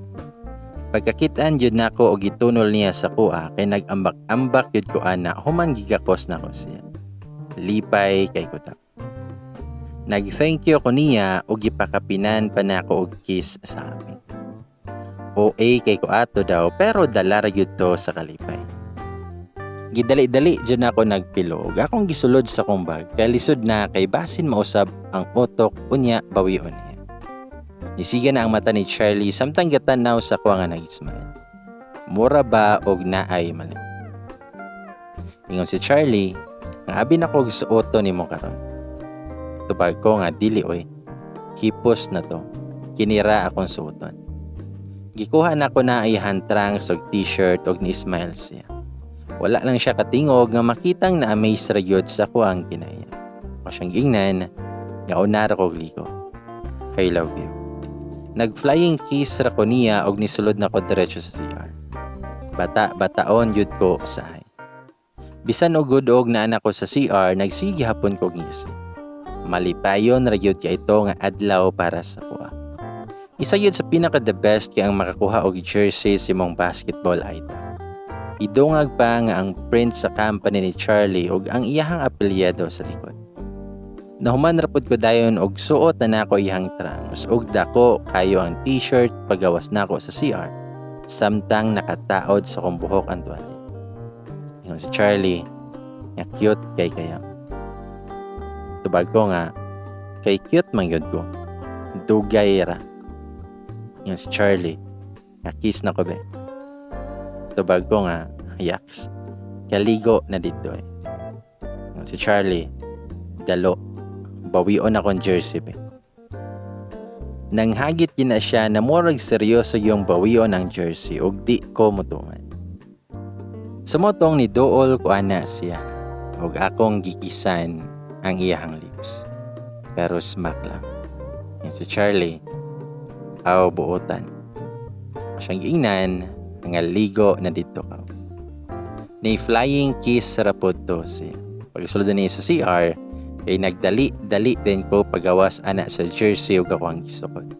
Pagkakitaan jud nako og gitunol niya sa kuha kay nag-ambak-ambak jud ko ana human gigakos nako siya. Lipay kay ko daw. Nag-thank you ko niya og gipakapinan pa nako og kiss sa amin. OA kay ko ato daw pero dala ra gyud to sa kalipay. Gidali-dali jud nako nagpilo ug akong gisulod sa kong bag kay lisod na kay basin mausab ang utok unya bawion niya. Nisiga na ang mata ni Charlie samtang gatanaw sa kuha nga nag-smile. Mura ba og naay mali? Ingon si Charlie, nga abi na kog suoton nimo karon. Tubag ko nga dili oy. Hipos na to. Kinira akong suoton. Gikuha na ko na iyang trunks og t-shirt og ni-smile siya. Wala lang siya katingog nga makitang na-amaze ra gyud sa kuang kinaya. Ako siyang giingnan nga una ra kog ligo. I love you. Nag-flying kiss ra ko niya og nisulod na ko diretso sa CR. Bata bataon gyud ko usahay. Bisan og gud-og na anak ko sa CR, nagsige hapon ko ngisi. Malipayon ra gyud kay ito nga adlaw para sa kuha. Isa gyud sa pinaka the best kay ang makakuha og jersey sa imong basketball idol. Idungag pa nga ang print sa company ni Charlie ug ang iyahang apelyido sa likod. Nahuman ra pud ko dayon og suot na nako iyang trunks ug dako kayo ang t-shirt pagawas nako sa CR samtang nakataod sa kong buhok ang tuwalya. Ingon si Charlie nga cute kay kaya. Tubag ko nga kay cute man gyud ko. Dugay ra. Ingon si Charlie nga kiss na ko be. Tubag ko nga yaks. Kaligo na dito eh. Ingon si Charlie, dalo. Bawion akong jersey be. Nanghagit gina siya na murag seryoso yung bawion ang jersey ug di ko mutuman. Sumotong ni duol ko ana siya ug akong gikisan ang iyahang lips. Pero smack lang. Yan si Charlie, aw buotan. Siyang giingnan nga ligo na dito ka. Ni flying kiss ra pod to siya. Pagsulod niya sa CR, kay nagdali-dali din ko pagawas ana sa jersey ug ako ang gisukod.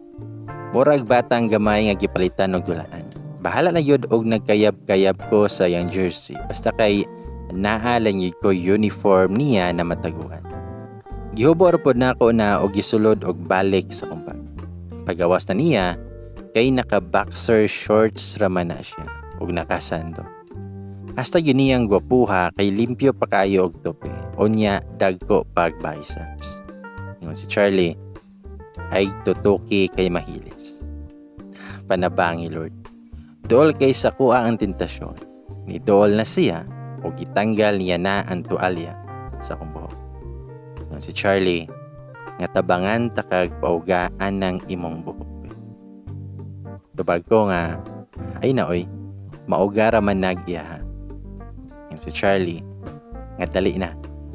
Murag batang gamay nga gipalitan og dulaan. Bahala na yun og nagkayab-kayab ko sa iyang jersey. Basta kay naa lang yun ko uniform niya na mataguan. Gihubo ra pod nako na og gisulod og balik sa akong bag. Pagawas na niya, kay naka-boxer shorts raman na siya ug nakasando. Hasta yun niyang gwapuha kay limpyo pa kayo og tope. Unya dagko pag biceps. Ingon si Charlie, ay tutuki kay mahilis. Panabangi Lord. Dool kay sa kuha ang tentasyon. Ni dool na siya o gitanggal niya na ang tualya sa akong buhok. Ingon si Charlie, nga tabangan takag paugaan ng imong buhok. Tubag ko nga, ay na oy, maugara man nag-iyaha. Ingon si Charlie, nga dali na,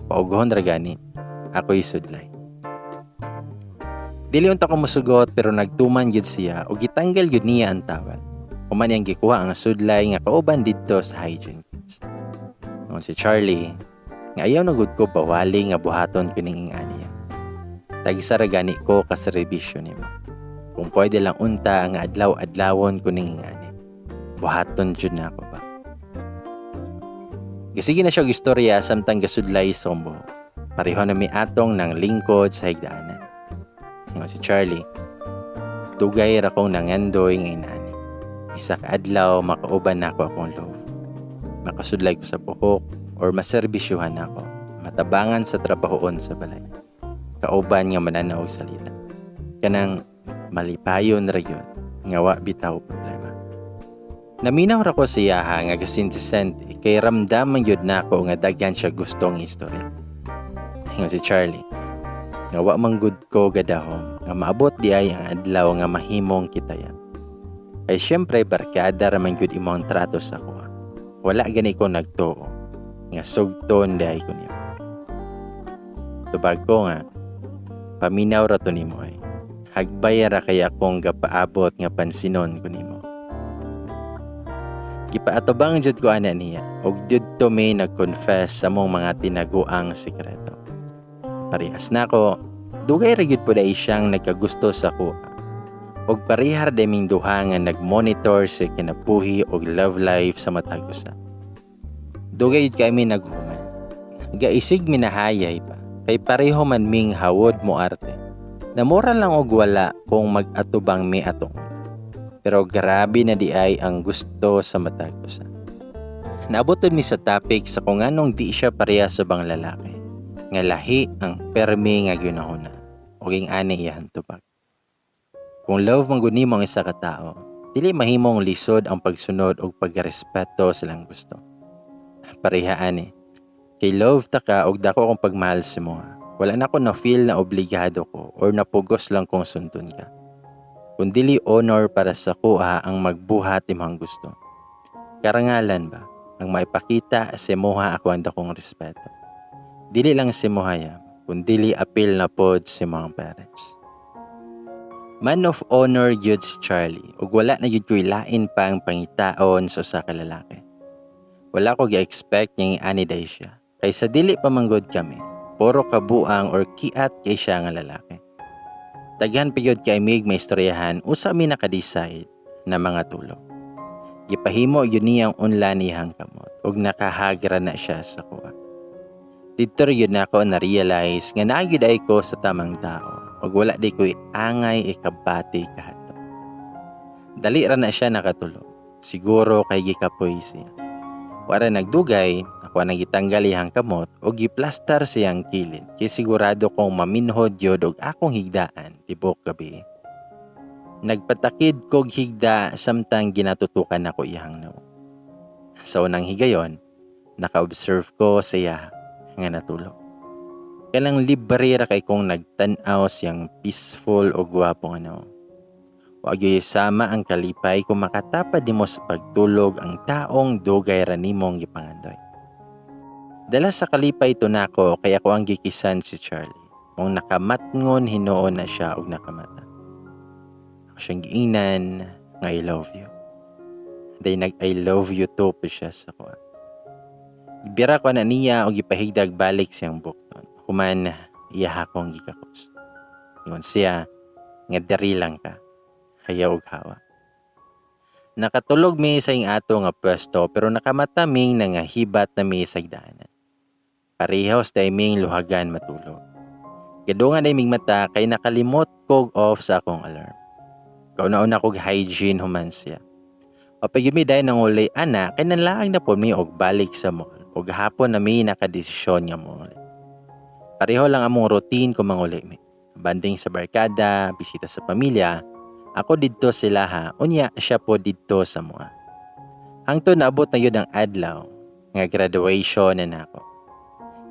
paughon ra gani, ako'y sudlay. Dili unta ko musugot pero nagtuman gyud siya ug gitanggal gyud niya ang towel. Human niyang gikuha ang sudlay nga kauban didto sa hygiene kits. Ingon si Charlie, nga ayaw na gud ko bawali nga buhaton kuning aniya. Tagsa ra gani ko kaserbisyo nimo. Kung pwede lang unta nga adlaw-adlawon kuning ingani. Buhaton jud na ako ba. Gasige na siya og istorya samtang gasudlay sa akong buhok. Pareho na mi atong nang lingkod sa higdaanan. Ingon si Charlie, dugay ra kong nangandoy nga inani. Isa ka adlaw makauban nako akong love. Makasudlay ko sa buhok or maserbisyuhan ako. Matabangan sa trabahoon sa balay. Kauban nga mananaw og salita. Kanang malipayon ra gyud nga wa bitaw problema. Naminaw ra ko sa iyaha nga gasinti-senti kay ramdaman gyud nako nga daghan siya gustong istorya. Ingon si Charlie, nga wa man gud ko gadahom nga maabot di ay ang adlaw nga mahimong kitaya. Kay syempre barkada ra man gyud imong trato sa kuha. Wala gani ko nagtuo nga sugton di ay ko nimo. Tubag ko nga paminaw ra to nimo ay. Hagbay ra kay akong gapaabot nga pansinon ko nimo. Gipaatubang jud ko ana niya ug didto may nag-confess sa mong mga tinaguang sikreto. Parehas nako, dugay ra gyud pud ay siyang nagkagusto sa kuha. Ug pareha ra ming duha nga nag-monitor sa kinabuhi og love life sa matag usa. Dugay jud kami naghuman. Gaisig minahayay pa kay pareho man ming hawod mo arte. Namura lang og wala kung mag-atubang mi atong una. Pero grabe na di ay ang gusto sa matag usa. Naabot mi sa topic sa kung anong di siya pareha sa bang lalaki. Nga lahi ang permi nga ginahuna. O ging ani iyahan tubag. Kung love man gud nimo ang isa ka tawo, dili mahimong lisod ang pagsunod og pagrespeto sa ilang gusto. Pareha ani. Kay love ta ka og dako akong pagmahal sa imo. Wala na ko na feel na obligado ko or napugos lang kong sundon ka. Kung dili honor para sa kuha ang magbuhat imong gusto. Karangalan ba ang maipakita sa imuha ako ang dakong respeto. Dili lang sa imuha ya, kun dili apil na pod sa imong parents. Man of honor gyud si Charlie ug wala na gyud ko'y lain pang pangitaon sa usa ka lalaki. Wala ko gi-expect nga ani day siya. Kay sa dili pa manggod kami, puro kabuang or kiat kay siya nga lalaki. Daghan pa gyud kay mig maistoryahan usa mi naka-decide na mga tulog. Gipahimo gyud niyang unlan iyang kamot ug nakahagra na siya sa kuha. Didto ra gyud nako na-realize nga naa gyud ay ko sa tamang tao ug wala di ko'y angay ikabati kahato. Dali ra na siya nakatulog. Siguro kay gikapoy siya. Wala nagdugay, ako ang gitanggal iyang kamot ug giplastar siyang kilid kay sigurado kong maminhod gyud og akong higdaan tibok gabi. Nagpatakid kog higda samtang ginatutukan ako iyang nawong. Sa unang higayon, naka-observe ko sa iya nga natulog. Kanang libre ra kay kong nagtan-aw siyang peaceful o gwapo nga nawong. Wa gyud sama ang kalipay kung makatapad nimo sa pagtulog ang taong dugay ra nimong gipangandoy. Dala sa kalipay to nako kay ako ang gikisan si Charlie. Mong nakamatngon hinuon na siya og nakamata. Ako siyang giingnan nga "I love you." Day nag "I love you too" pa siya sa kuha. Gibira ko na niya og gipahigdag balik siyang bukton. Human iya akong gikakos. Ingon siya nga diri lang ka. Hayaw og hawa. Nakatulog mi sa ing ato nga pwesto pero nakamata ming nangahibat na mi sa higdaanan. Parehos day ming luhagan matulog. Gadungan day ming mata kay nakalimot kog off sa akong alarm. Kauna-una kog hygiene human siya. Mapayud mi dayon nang uli ana kay nanlaang na po mi og balik sa mall ug hapon na mi nakadesisyon nga monguli. Pareho lang among routine kung manguli mi. Banding sa barkada, bisita sa pamilya, ako didto sila ha, unya siya po didto sa mua. Hangtod naabot na yun ang adlaw nga graduation na nako.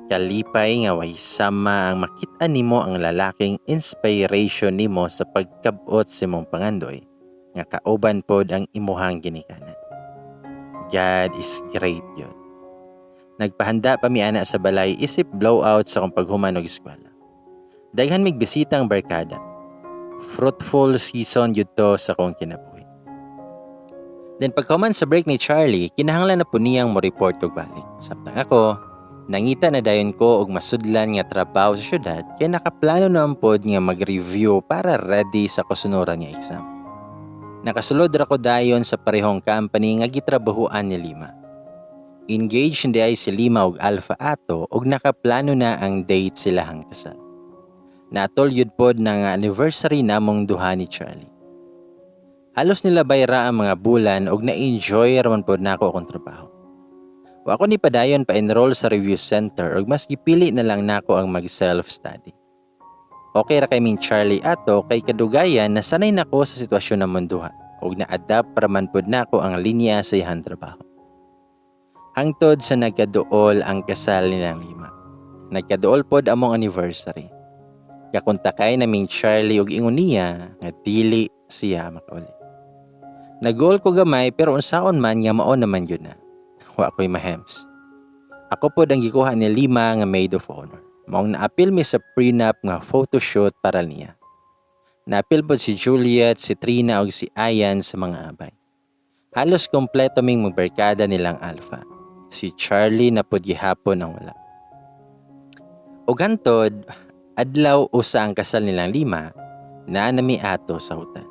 Kalipay nga way sama ang makita nimo ang lalaking inspiration nimo sa pagkabot sa imong pangandoy nga kauban pod ang imuhang ginikanan. God is great yun. Nagpahanda pa mi ana sa balay isip blowout sa akong paghuman og eskwela. Daghan mig bisitang barkada. Fruitful season yun to sa akong kinabuhi. Then pagkahuman sa break ni Charlie, kinahanglan na po niyang mo report og balik. Samtang ako, nangita na dayon ko og masudlan nga trabaho sa syudad kay nakaplano na pod nga mag-review para ready sa kasunuran nga exam. Nakasulod ra ko dayon sa parehong company nga gitrabahuan ni Lima. Engaged hindi ay si Lima og Alpha ato og nakaplano na ang date silahang kasal. Natol yun pod na nga anniversary namong duha ni Charlie. Halos nilabay ra ang mga bulan og na-enjoy raman pod nako akong trabaho. Wa ko ni padayon pa-enroll sa review center og mas gipili na lang nako ang mag self-study. Okay ra kay ming Charlie ato kay kadugayan nasanay nako sa sitwasyon namong duha og na-adapt ra man pod nako ang linya sa iyang trabaho. Hangtod sa nagkaduol ang kasal nilang Lima. Nagkaduol pod among anniversary. Kakontakay naming Charlie og ingon niya nga dili siya makauli. Nagol ko gamay pero unsaon man nga mao naman yun na. Wa ko'y mahems. Ako pod ang gikuha ni Lima nga maid of honor. Maong naapil mi sa prenup nga photoshoot para niya. Naapil pod si Juliet, si Trina ug si Ayan sa mga abay. Halos kompleto ming magbarkada nilang Alpha. Si Charlie na pod gihapon ang wala. Ug hantod, adlaw usa ang kasal nilang Lima, naa nami ato sa hotel.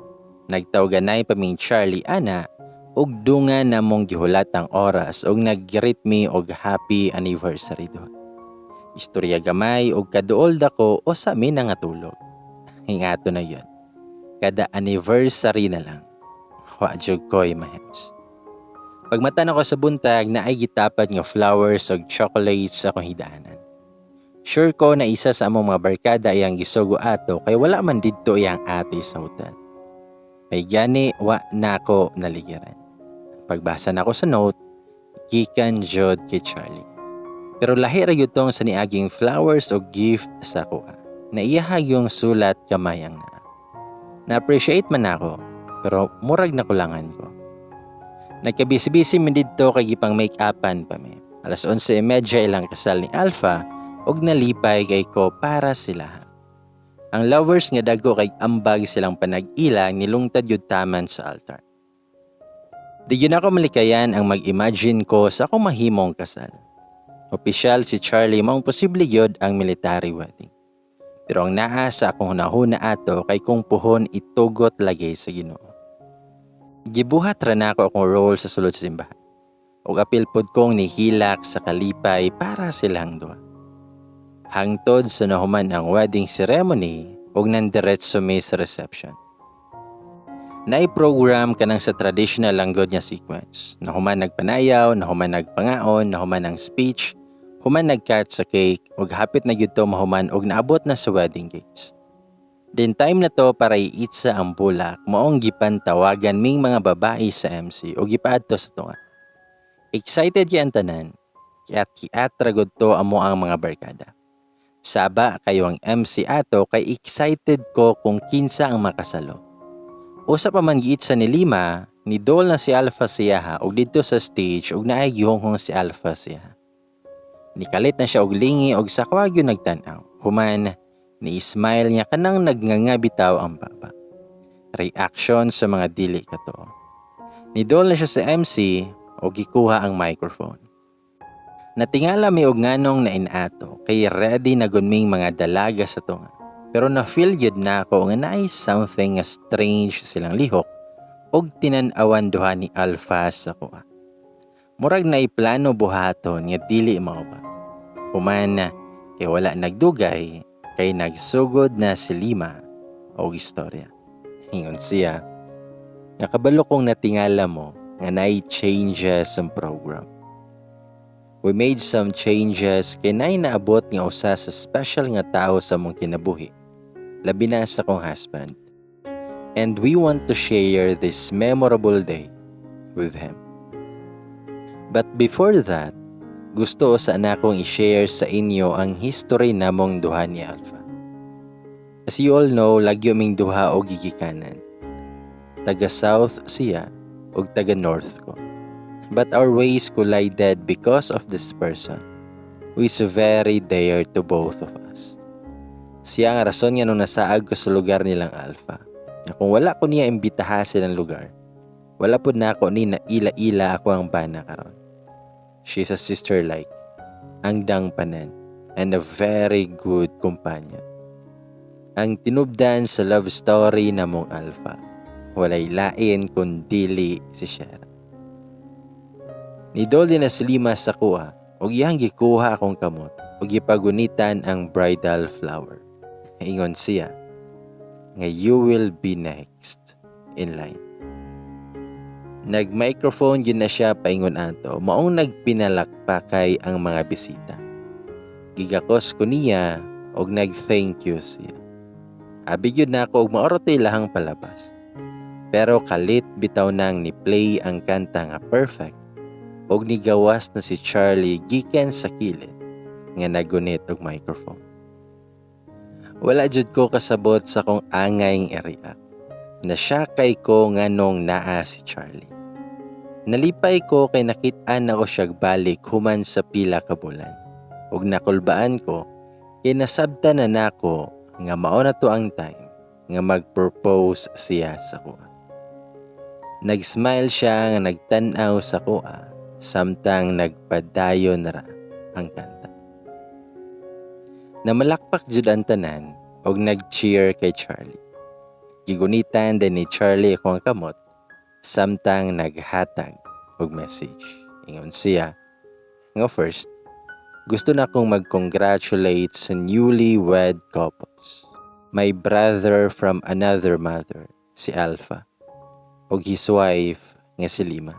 Nagtawganay pa ming Charlie ana ug dungan namong gihulat ang oras ug nag-greet mi og happy anniversary duha. Istorya gamay og kaduol dako usa mi nangatulog. Hingato na yun. Kada anniversary na lang. Wa jud ko'y mahems. Pagmata nako sa buntag na ay gitapad nga flowers ug chocolates sa akong higdaanan. Sure ko na isa sa among mga barkada ay ang gisugo ato kay wala man didto iyang ate sa hotel. May gani wa nako naligiran. Pagbasa nako sa note, gikan jud kay Charlie. Pero lahi ra gyud tong sa niaging flowers o gift sa akoa. Na iyaha yung sulat kamay ang naa. Na-appreciate man ako, pero murag nakulangan ko. Nagkabisi-bisi mi didto kay gipang make-upan pa mi. Alas 11:30 ilang kasal ni Alpha ug nalipay kay ko para sila. Ang lovers nga dagko kay ambag silang panag-ila nilungtad yun taman sa altar. Di yun ako malikayan ang mag-imagine ko sa akong mahimong kasal. Opisyal si Charlie, maong posible gyud ang military wedding. Pero ang naa sa akong hunahuna ato kay kung puhon itugot lagi sa Ginoo. Gibuhat ra nako akong role sa sulod sa simbahan. Ug apil pod kong nihilak sa kalipay para silang duha. Hangtod sa nahuman ang wedding ceremony ug nandiretso mi sa reception. Naay program kanang sa traditional lang gud nga sequence. Nahuman nagpanayaw, nahuman nagpangaon, nahuman ang speech, human nag-cut sa cake, ug hapit na gyud to mahuman ug naabot na sa wedding games. Then time na to para iitsa ang bulak, maong gipantawagan ming mga babae sa MC o gipaadto sa tunga. Excited kay ang tanan, kiat kiat ra gud to amo ang mga barkada. Saba kayo ang MC ato kay excited ko kung kinsa ang makasalo. Usa pa man giitsa ni Lima, ni dol na si Alpha siyaha og didto sa stage og naay gihonghong si Alpha siya. Nikalit na siya og lingi og sa kwagyo nagtan-aw. Human, ni-smile niya kanang nagnganga bitaw ang baba. Reaction sa mga dili katoo. Nidol na siya sa MC o gikuha ang microphone. Natingala mi og nganong na inato kay ready na gud ming mga dalaga sa tunga. Pero na-feel gyud na ako nga naay something nga strange silang lihok og tinan-awan duha ni Alpha sa kuha. Murag na plano buhaton nga dili mao ba. Human kay wala nagdugay kay nagsugod na si Lima og istorya. Ingon siya, "Nakabalo kong natingala mo nga naay changes ang program. We made some changes kay naay naabot nga usa sa special nga tao sa among kinabuhi. Labi na sa akong husband. And we want to share this memorable day with him. But before that, gusto sa nakong i-share sa inyo ang history namong duha ni Alpha. As you all know, lagyo ming duha og gigikanan. Taga South siya ug taga North ko. But our ways collided because of this person who is very dear to both of us. Siya ang rason nga nung nasaag ko sa lugar nilang Alpha. Nga kung wala ko niya imbitaha silang lugar, wala pud nako ni naila-ila ako ang bana karon. She's a sister-like, ang dangpanan, and a very good companion. Ang tinubdan sa love story namong Alpha, walay lain kun dili si Shera. Nidol din na si Lima sa kuha ug iyang gikuha akong kamot ug gipagunitan ang bridal flower. Ingon siya nga, "You will be next in line." Nag-microphone gyud na siya paingon ato, maong nagpinalakpakay ang mga bisita. Gigakos ko niya og nag-thank you siya. Abi gyud nako og mao ra to ilahang palabas. Pero kalit bitaw nang ni play ang kanta nga "Perfect" og nigawas na si Charlie gikan sa kilid nga nagunit og microphone. Wala jud ko kasabot sa kong angay i-react. Na-shock kay ko nganong naa si Charlie. Nalipay ko kay nakit-an ako siyag balik human sa pila ka bulan. Ug nakulbaan ko kay nasabtan na nako nga mao na to ang time nga mag-propose siya sa kuha. Nag-smile siya nga nagtan-aw sa kuha samtang nagpadayon ra ang kanta. Namalakpak jud ang tanan og nag-cheer kay Charlie. Gigunitan din ni Charlie akong kamot samtang naghatag og message. Ingon siya nga, "First, gusto na akong mag-congratulate sa newly wed couples. My brother from another mother, si Alpha, ug his wife nga si Lima.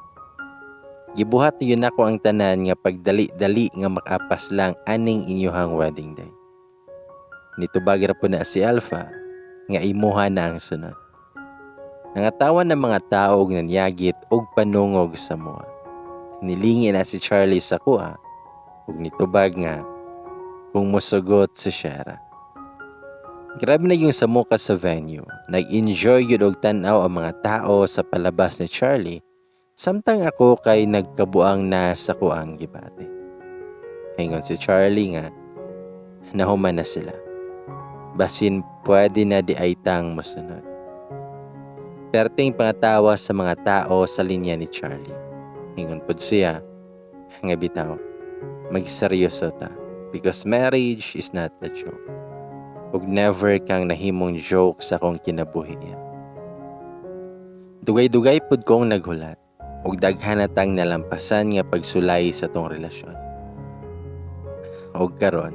Gibuhat niyo nako ang tanan nga pagdali-dali nga makapas lang aning inyuhang wedding day." Nitubag ra po na si Alpha nga imuha na ang sunod. Nangatawan ng mga tao og nanyagit og panungog sa mua. Nilingi na si Charlie sa kuha ug nitubag nga kung musugot si Shera. Grabe na yung samuka sa venue. Nag-enjoy yun og tan-aw ang mga tao sa palabas ni Charlie samtang ako kay nagkabuang na sa kuang gibati. Ingon si Charlie nga nahuman na sila. Basin pwede na di ay tang mosunod. Perting pangatawa sa mga tao sa linya ni Charlie. Ingon pod siya nga bitaw, magseryoso ta because marriage is not a joke. Ug never kang nahimong joke sa akong kinabuhi niya. Dugay-dugay pod kong naghulat ug daghan na tang nalampasan nga pagsulay sa tong relasyon. Ug karon,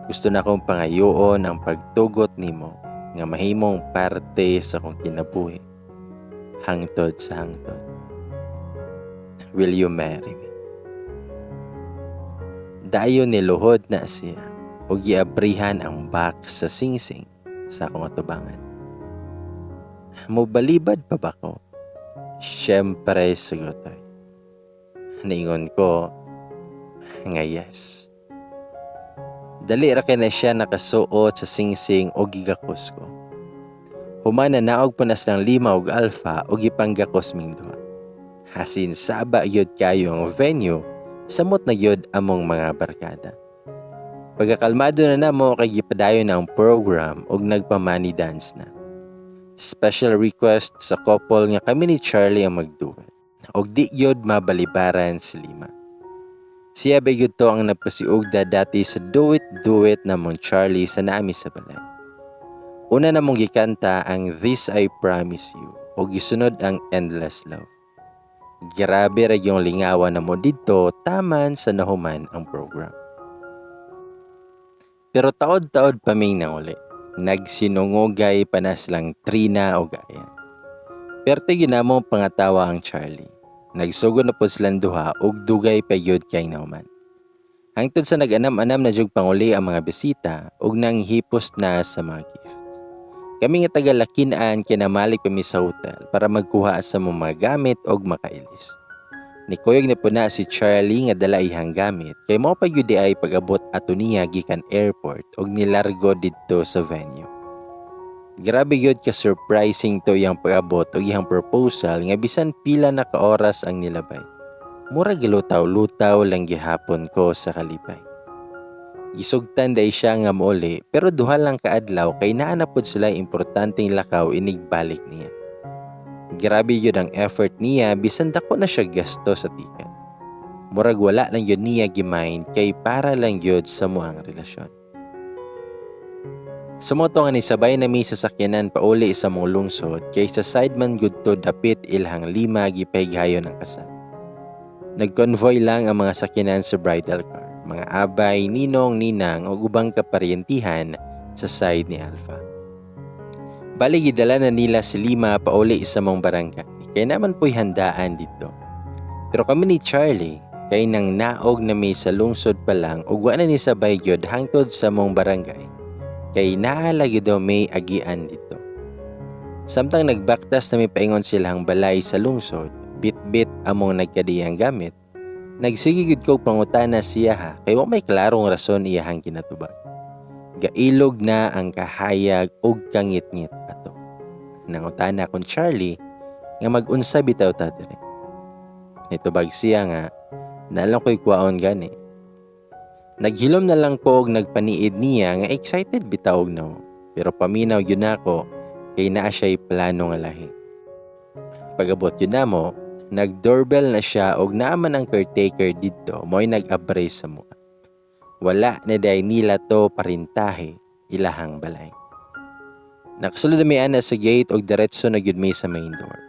gusto na kong pangayoon ang pagtugot nimo nga mahimong parte sa akong kinabuhi hangtod sa hangtod. Will you marry me? Dayon niluhod na siya ug giabrihan ang box sa singsing sa akong atubangan. Mobalibad pa ba ko? Siyempre, sugotoy. Niingon ko nga yes. Dali ra kay na siya nakasuot sa singsing og gigakos ko. Human naog pa na silang Lima og Alpha og gipanggakos ming duha. Hasin saba gyud kayo ang venue, samot na gyud among mga barkada. Pagkakalmado na namo kay gipadayon na ang program og nagpa-money dance na. Special request sa couple nga kami ni Charlie ang magduet. Og di gyud mabalibaran si Lima. Siya ba gyud to ang nagpasiugda dati sa duet-duet namong Charlie sa naami sa balay. Una namong gikanta ang "This I Promise You" ug gisunod ang "Endless Love." Grabe ra yung lingawan namo didto taman sa nahuman ang program. Pero taod-taod pa ming nanguli. Nagsinungugay pa na silang Trina o Gaya. Perte ginamong pangatawa ang Charlie. Nagsugod na po silang duha ug dugay pa gyud kay nahuman. Hangtod sa nag-anam-anam na jug panguli ang mga bisita ug nanghipos na sa mga gift. Kami nga taga Lakinan kinamalik pa mi sa hotel para magkuha sa mga gamit og makailis. Nikuyog na po na si Charlie nga dala ihang gamit kay mao pa gyud ay pag-abot ato niya gikan airport og nilargo didto sa venue. Grabe gyud ka surprising to iyang pag-abot og iyang proposal nga bisan pila na ka oras ang nilabay. Mura gilutaw-lutaw lang gihapon ko sa kalipay. Gisugtan day siya nga mouli pero duha lang kaadlaw kay naa na pod sila importanteng lakaw inig balik niya. Grabe yun ang effort niya bisan dako na siya gasto sa ticket. Murag wala lang yun niya gimind kay para lang yun sa muang relasyon. Sumoto nga ni sabay na mi sa sakyanan pauli sa mong lungsod kay sa side man gud to dapit ilhang Lima gipahighayon ang kasal. Nagconvoy lang ang mga sakyanan sa bridal car, mga abay, ninong, ninang ug ubang kaparyentihan sa side ni Alpha. Bali gidala na nila si Lima pauli sa mong barangay kay naman po'y handaan dito. Pero kami ni Charlie kay nang naog na mi sa lungsod pa lang ug wa na ni sabay gyud hangtod sa mong barangay kay naa lagi daw may agian dito. Samtang nagbaktas na mi paingon silang balay sa lungsod, bit-bit among nagkadiyang gamit, nagsige gyud kog pangutana siya ha kay wa may klarong rason iyahang ginatubag. Gailog na ang kahayag ug kangitngit ato. Nangutana kon Charlie nga mag-unsa bitaw ta diri. Nitubag siya nga nalang ko'y kwaon gani. Naghilom na lang ko og nagpaniid niya nga excited bitaw og no. Pero paminaw yun ako kay naa siya'y plano nga lahi. Pag-abot yun namo, nag-doorbell na siya og naaman ang caretaker didto mo'y nag-abre sa mua. Wala na day nila to parintahe ilahang balay. Nakasulod mi ana sa gate og diretso na gyud mi sa main door.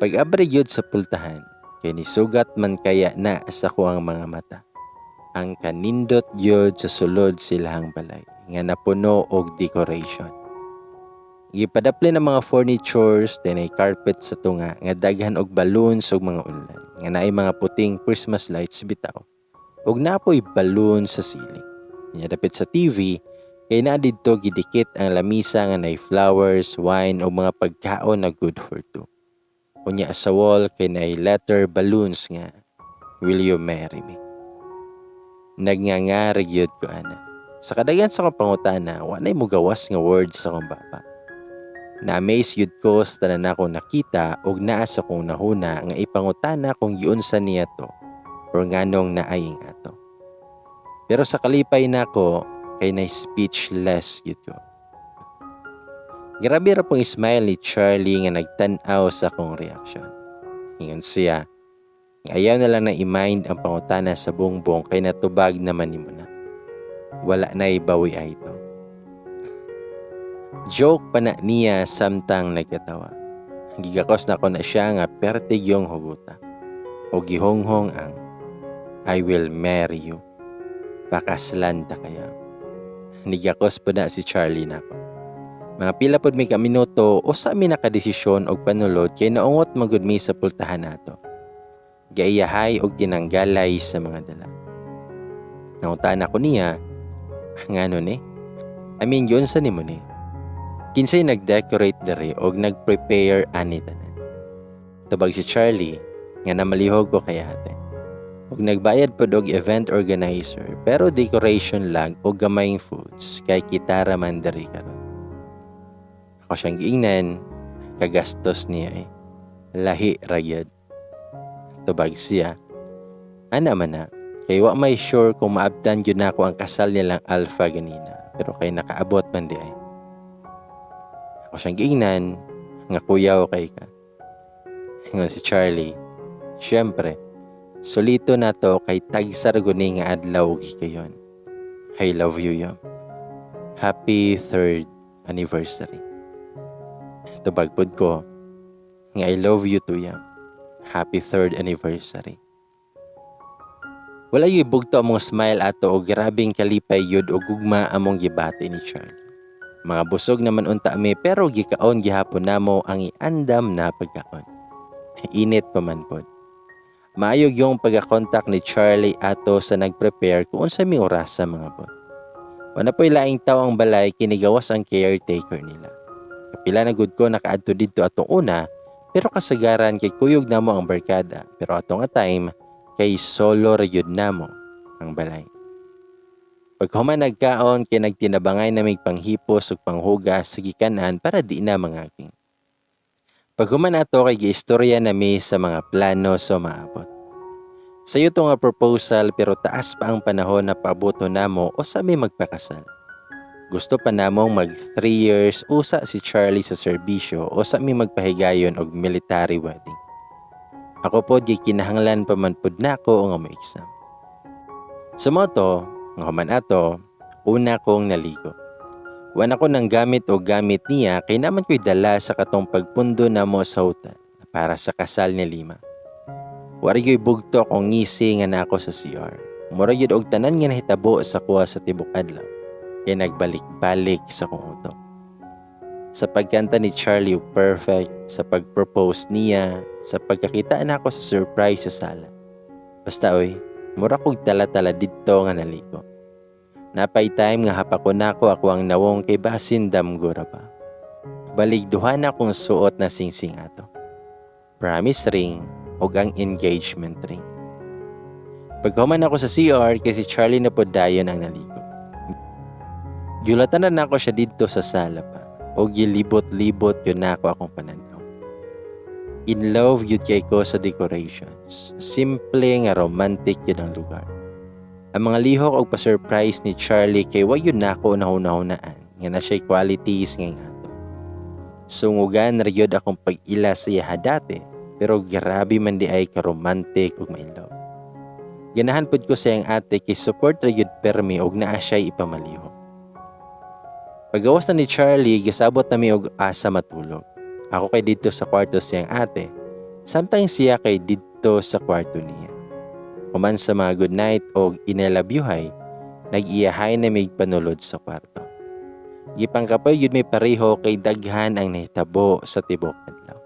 Pag-abre gyud sa pultahan, kay nisugat man kaya na sa kuang mga mata. Ang kanindot gyud sa sulod silahang balay nga napuno og decoration. Gipadapli ng mga furnitures, dinay carpet sa tunga nga daghan og balloons ug mga unlan nga naay mga puting Christmas lights bitaw. Ug napoy balloon sa ceiling. Nya dapit sa TV, Kay naa didto gidikit ang lamisa nga nay flowers, wine ug mga pagkaon na good for two. Unya sa wall kay nay letter balloons nga "Will you marry me?" Nagnganga ra gyud ko ana. Sa kadaghan sa akong pangutana, wa nay mugawas nga words sa akong baba. Na-amaze gyud ko sa tanan akong nakita ug naa sa akong hunahuna nga ipangutana kung giunsa niya to or nganong naay ato. Pero sa kalipay nako kay na speechless gyud ko. Grabe ra pong smile ni Charlie nga nagtan-aw sa akong reaction. Ingon siya, ayaw na lang na i-mind ang pangutana sa bongbong kay natubag naman nimo na. Wala na ibawi ay ito. Joke pa na niya samtang nagkatawa. Gigakos na ko na siya nga pertig yung huguta. O gihonghong ang "I will marry you. Pakaslan ta kaya." Nigakos pa na si Charlie nako. Mga pila pod mi ka minuto usa mi nakadesisyon og panulod kay naungot magud mi sa pultahan nato. Gaiyahay og tinanggalay sa mga dala. Nangutan ako niya, "Ngano ni? I mean, giunsa nimo ni? Kinsay nag-decorate diri og nag-prepare ani tanan?" Tubag si Charlie nga namalihog ko kay ate. Og nagbayad pod og event organizer pero decoration lang og gamayng foods kay kita ra man diri karon. Ako siyang giingnan, "Kagastos niya eh. Lahi ra gyud." Tubag siya, "Ana man na, kay wa may sure kung maabtan gyud nako ang kasal nilang Alpha ganina, pero kay nakaabot man di ay." Ako siyang giingnan nga kuyaw kay ka. Ingon si Charlie, "Siyempre, sulito na to kay tagsa ra guni nga adlaw ug higayon. I love you, yam. Happy third anniversary." Tubag pod ko nga "I love you too, yam. Happy third anniversary." Wala yung bugto among smile ato o grabing kalipay yun o gugma among gibati ni Charlie. Mga busog naman unta mi pero gikaon gihapon namo ang iandam na pagkaon. Init pa man pod. Maayo yung pagkakontak ni Charlie ato sa nagprepare kung unsa mi oras sa mga bot. Wala po'y laing tao ang balay kinigawas ang caretaker nila. Kapila na gud ko nakaadto didto atong una pero kasagaran kay kuyog namo ang barkada, pero ato nga time kay solo ra gyud namo ang balay. Paghuman nagkaon kay nagtinabangay na mig panghipos ug panghugas sa gikanan para di na mangaging. Paghuman ato kay giistorya nami sa mga plano sa maabot. Sayo to nga proposal pero taas pa ang panahon na paaboto namo o sa mi magpakasal. Gusto pa namong mag 3 years usa si Charlie sa serbisyo o sa mi magpahigayon og military wedding. Ako pod gikinahanglan pa man pud nako nga mo exam. Sa mao to, nga human ato, una kong naligo. Wa na ko nang gamit o gamit niya kay naman ko'y dala sa katong pagpundo namo sa hotel para sa kasal ni Lima. Wa ra gyud bugto akong ngisi nga nako sa CR. Mura gyud og tanan nga nahitabo sa kuha sa tibok adlaw kay nagbalik-balik sa kong utok. Sa pagkanta ni Charlie og "Perfect", sa pag-propose niya, sa pagkakita nako sa surprise sa sala. Basta oy, mura kog tala-tala didto nga naligo. Napay time nga hapakon nako ako ang nawong kay basin damgo ra pa. Balig duha na akong suot na singsing ato. Promise ring ug ang engagement ring. Paghuman ako sa CR kay si Charlie na pod dayon ang naligo. Giulatan na nako siya didto sa sala pa o gilibot-libot yun nako akong pananaw. In love yun kay ko sa decorations. Simple nga romantic yun ang lugar. Ang mga lihok og pa-surprise ni Charlie kay wa yun nako nahuna-hunaan nga na siya'y qualities nga ato. Sungugan ra gyud akong pag-ila sa iyaha dati pero grabe man di ay ka-romantic ug ma-in love. Ganahan pud ko sa iyang ate kay support ra gyud permi og naa siya'y ipamalihok. Pagawas na ni Charlie, gisabot nami og asa matulog. Ako kay didto sa kwarto siyang ate, samtang siya kay didto sa kwarto niya. Human sa mga good night og inalabyuhay, nag-iyahay na mig panulod sa kwarto. Gipangkapoy gyud mi pareho kay daghan ang nahitabo sa tibok adlaw.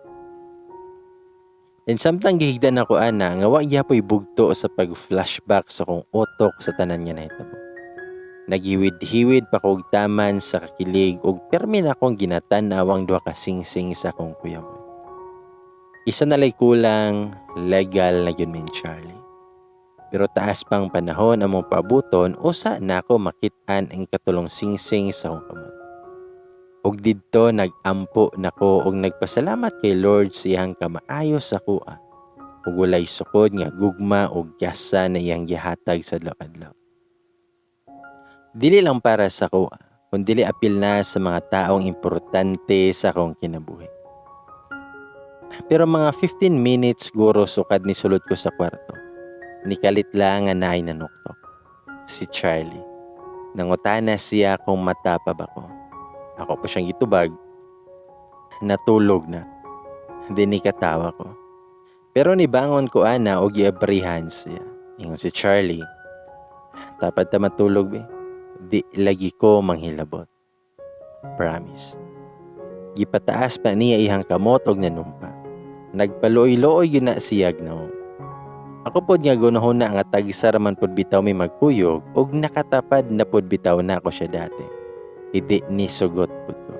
And samtang gihigda nako ana nga wa gyapoy bugto sa pag-flashback sa kong utok sa tanan nga nahitabo. Naghiwid-hiwid pa kog taman sa kakilig ug permi na akong ginatan-aw ang duha ka singsing sa akong kuya mo. Isa na lay kulang, legal na gyud mi ni Charlie. Pero taas pang panahon among paabuton usa nako makit-an ang katulong singsing sa akong kamot. Ug didto nag-ampo nako og nagpasalamat kay Lord sa iyang kamaayo sa akoa ug walay sukod nga gugma ug gasa na iyang gihatag sa adlaw-adlaw. Dili lang para sa akoa, kundili apil na sa mga taong importante sa akong kinabuhi. Pero mga 15 minutes guro sukad ni sulod ko sa kwarto. Nikalit lang nga naay nanuktok. Si Charlie. Nangutana siya kung mata pa ba ko. Ako pa siyang gitubag. Natulog na. Di ni katawa ko. Pero nibangon ko ana og giabrihan siya. Ingon si Charlie, tapad ta matulog be. Di lagi ko manghilabot. Promise. Gipataas pa niya iyang kamot og nanumpa. Nagpaluoy-luoy gyud na siya gnaw. Ako pod nga gunahon na nga tagsa raman pod bitaw mi magkuyog og nakatapad na pod bitaw na ako siya dati. Hindi ni sugot pod ko.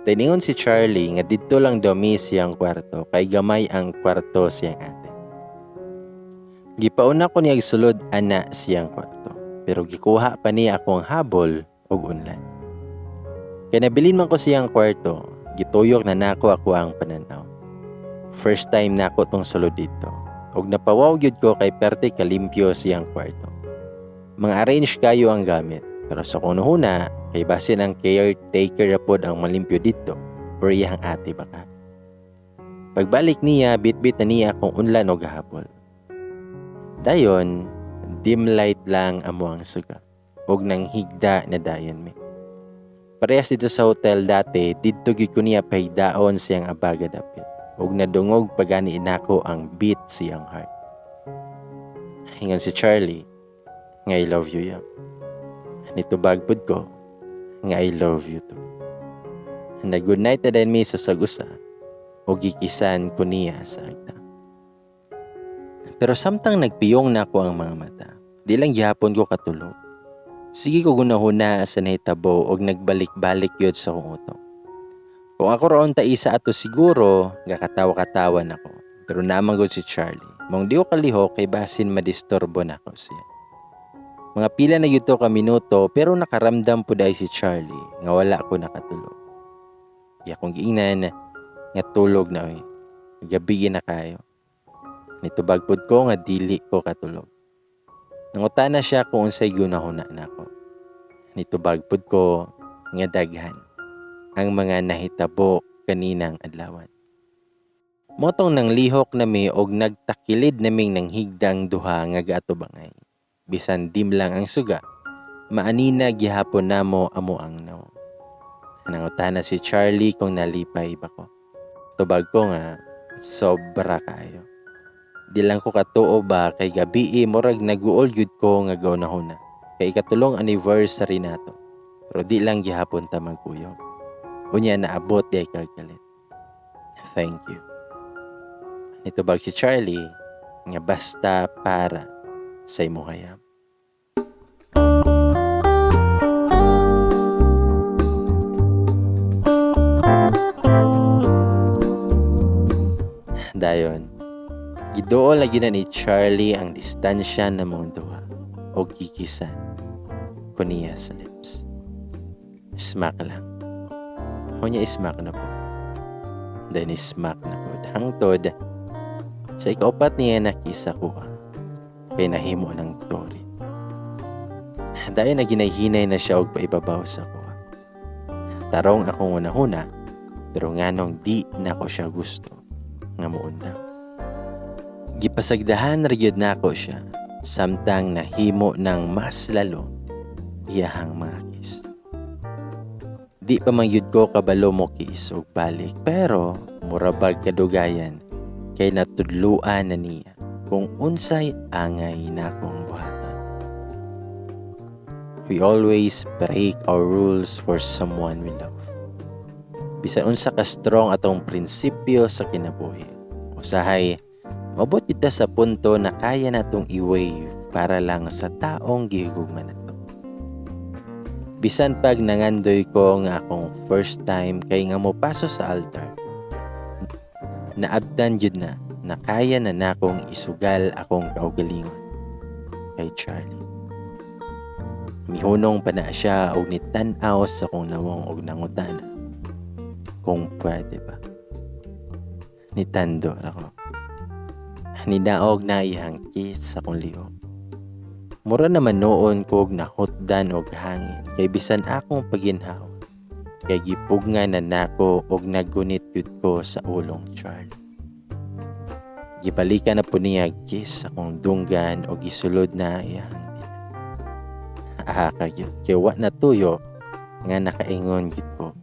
Tiningon si Charlie nga didto lang daw mi siyang kwarto kay gamay ang kwarto siyang ate. Gipauna ko niya sulod ana siyang kwarto pero gikuha pa niya akong habol og unlan. Kay nabilin man ko siyang kwarto, gituyok na nako ako ang pananaw. First time nako tong sulod dito. Og napawaw gyud ko kay perte kalimpyo siyang kwarto. Mga arrange kayo ang gamit pero sa kunuhuna kay basin ang caretaker pod ang malimpyo dito or iyang ate baka. Pagbalik niya, bitbit na niya akong unlan og habol. Dayon, dim light lang amo ang suga og nang higda na dayon mi. Parehas dito sa hotel dati, didto gyud ko niya pahigdaon siyang abaga dapit og nadungog pagani nako ang beat siyang heart. Ingon si Charlie, nga I love you yam. Nitubag pud ko, nga I love you too. Na good night na din mi sa sagusa o gikisan ko niya sa agta. Pero samtang nagpiyong na ako ang mga mata, di lang gihapon ko katulog. Sige ko gunahuna sa nahitabo og nagbalik-balik yun sa akong utok. Kung ako roon ta isa ato siguro, gakatawa-katawa nako. Pero namang gud si Charlie. Mong di ko kalihok kay basin madisturbo nako siya. Mga pila na yun to ka minuto pero nakaramdam po dahil si Charlie nga wala ko nakatulog. Iya kong giingnan nga tulog na oy. Gabi na kayo. Nitubag pod ko nga dili ko katulog. Nangutana siya kung unsay gunahuna nako. Nitubag pod ko nga daghan ang mga nahitabo kaninang adlawan. Motong nang lihok nami og nagtakilid naming nanghigdang duha nga gaatubangay. Bisan dim lang ang suga, maanina gihapon namo amo ang nawong. Nangutana si Charlie kung nalipay ba ko. Tubag ko nga sobra kayo. Di lang ko katuo ba kay gabii murag naguol gyud ko nga gaunahuna. Kay ikatulong anniversary nato. Pero di lang gihapon ta magkuyog. Unya naabot di kagalit. Thank you. Nitubag si Charlie nga basta para sa imuhayam. Dayon, giduol lagi na ni Charlie ang distansya na mong duha o gikisan ko niya sa lips. Smack lang. Ako niya smack na po. Then smack na po. Hangtod, sa ikaupat niya nakisa kuha kay nahimo ng tori. Dayon na ginahinay na siya og paibabaw sa kuha. Tarong akong unahuna, pero nganong di na ko siya gusto nga muundang. Gipasagdahan ra gyud nako siya samtang nahimo ng mas lalo iyahang mga kiss. Di pa man gyud ko kabalo mo kiss og balik, pero murabag kadugayan kay natudluan na niya kung unsay angay nakong buhaton. We always break our rules for someone we love. Bisan unsa ka strong atong prinsipyo sa kinabuhi, usahay maabot kita sa punto na kaya natong i-wave para lang sa taong gihigugma nato. Bisan pag nangandoy ko nga akong first time kay nga mopaso sa altar, naabtan jud na na kaya na nakong isugal akong kaugalingon kay Charlie. Mihunong pa na siya og nitan-aw sa akong nawong og nangutana kung pwede ba. Nitando ra ko. Nidaog na iyang kiss sa akong liog. Mura naman noon ko og nahutdan og hangin kay bisan akong paginhawa kay gipugnan na nako og naggunit gyud ko sa ulong Charlie. Gibalikan na po niya kiss akong dunggan og gisulod na iyang dila. Ah, ka gyud kay wa na tuyo nga nakaingon gyud ko.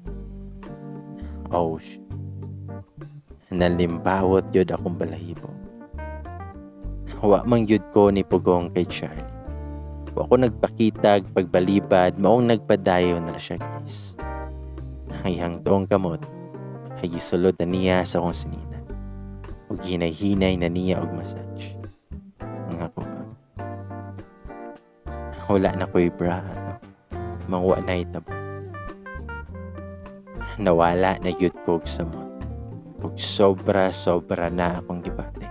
Oh shit. Nalimbawot gyud akong balahibo. Wa man gyud ko ni pugong kay Charlie. Wa ko nagpakitag pagbalibad, maong nagpadayon na siya kiss. Ang iyang tuong kamot ay gisulod na niya sa akong sinina. Ug hinay-hinay na niya og massage. Ang ako ba? Wala na ko'y bra ato. Mangwa na itabo. Nawala na gyud ko og samot. Ug sobra-sobra na akong gibati.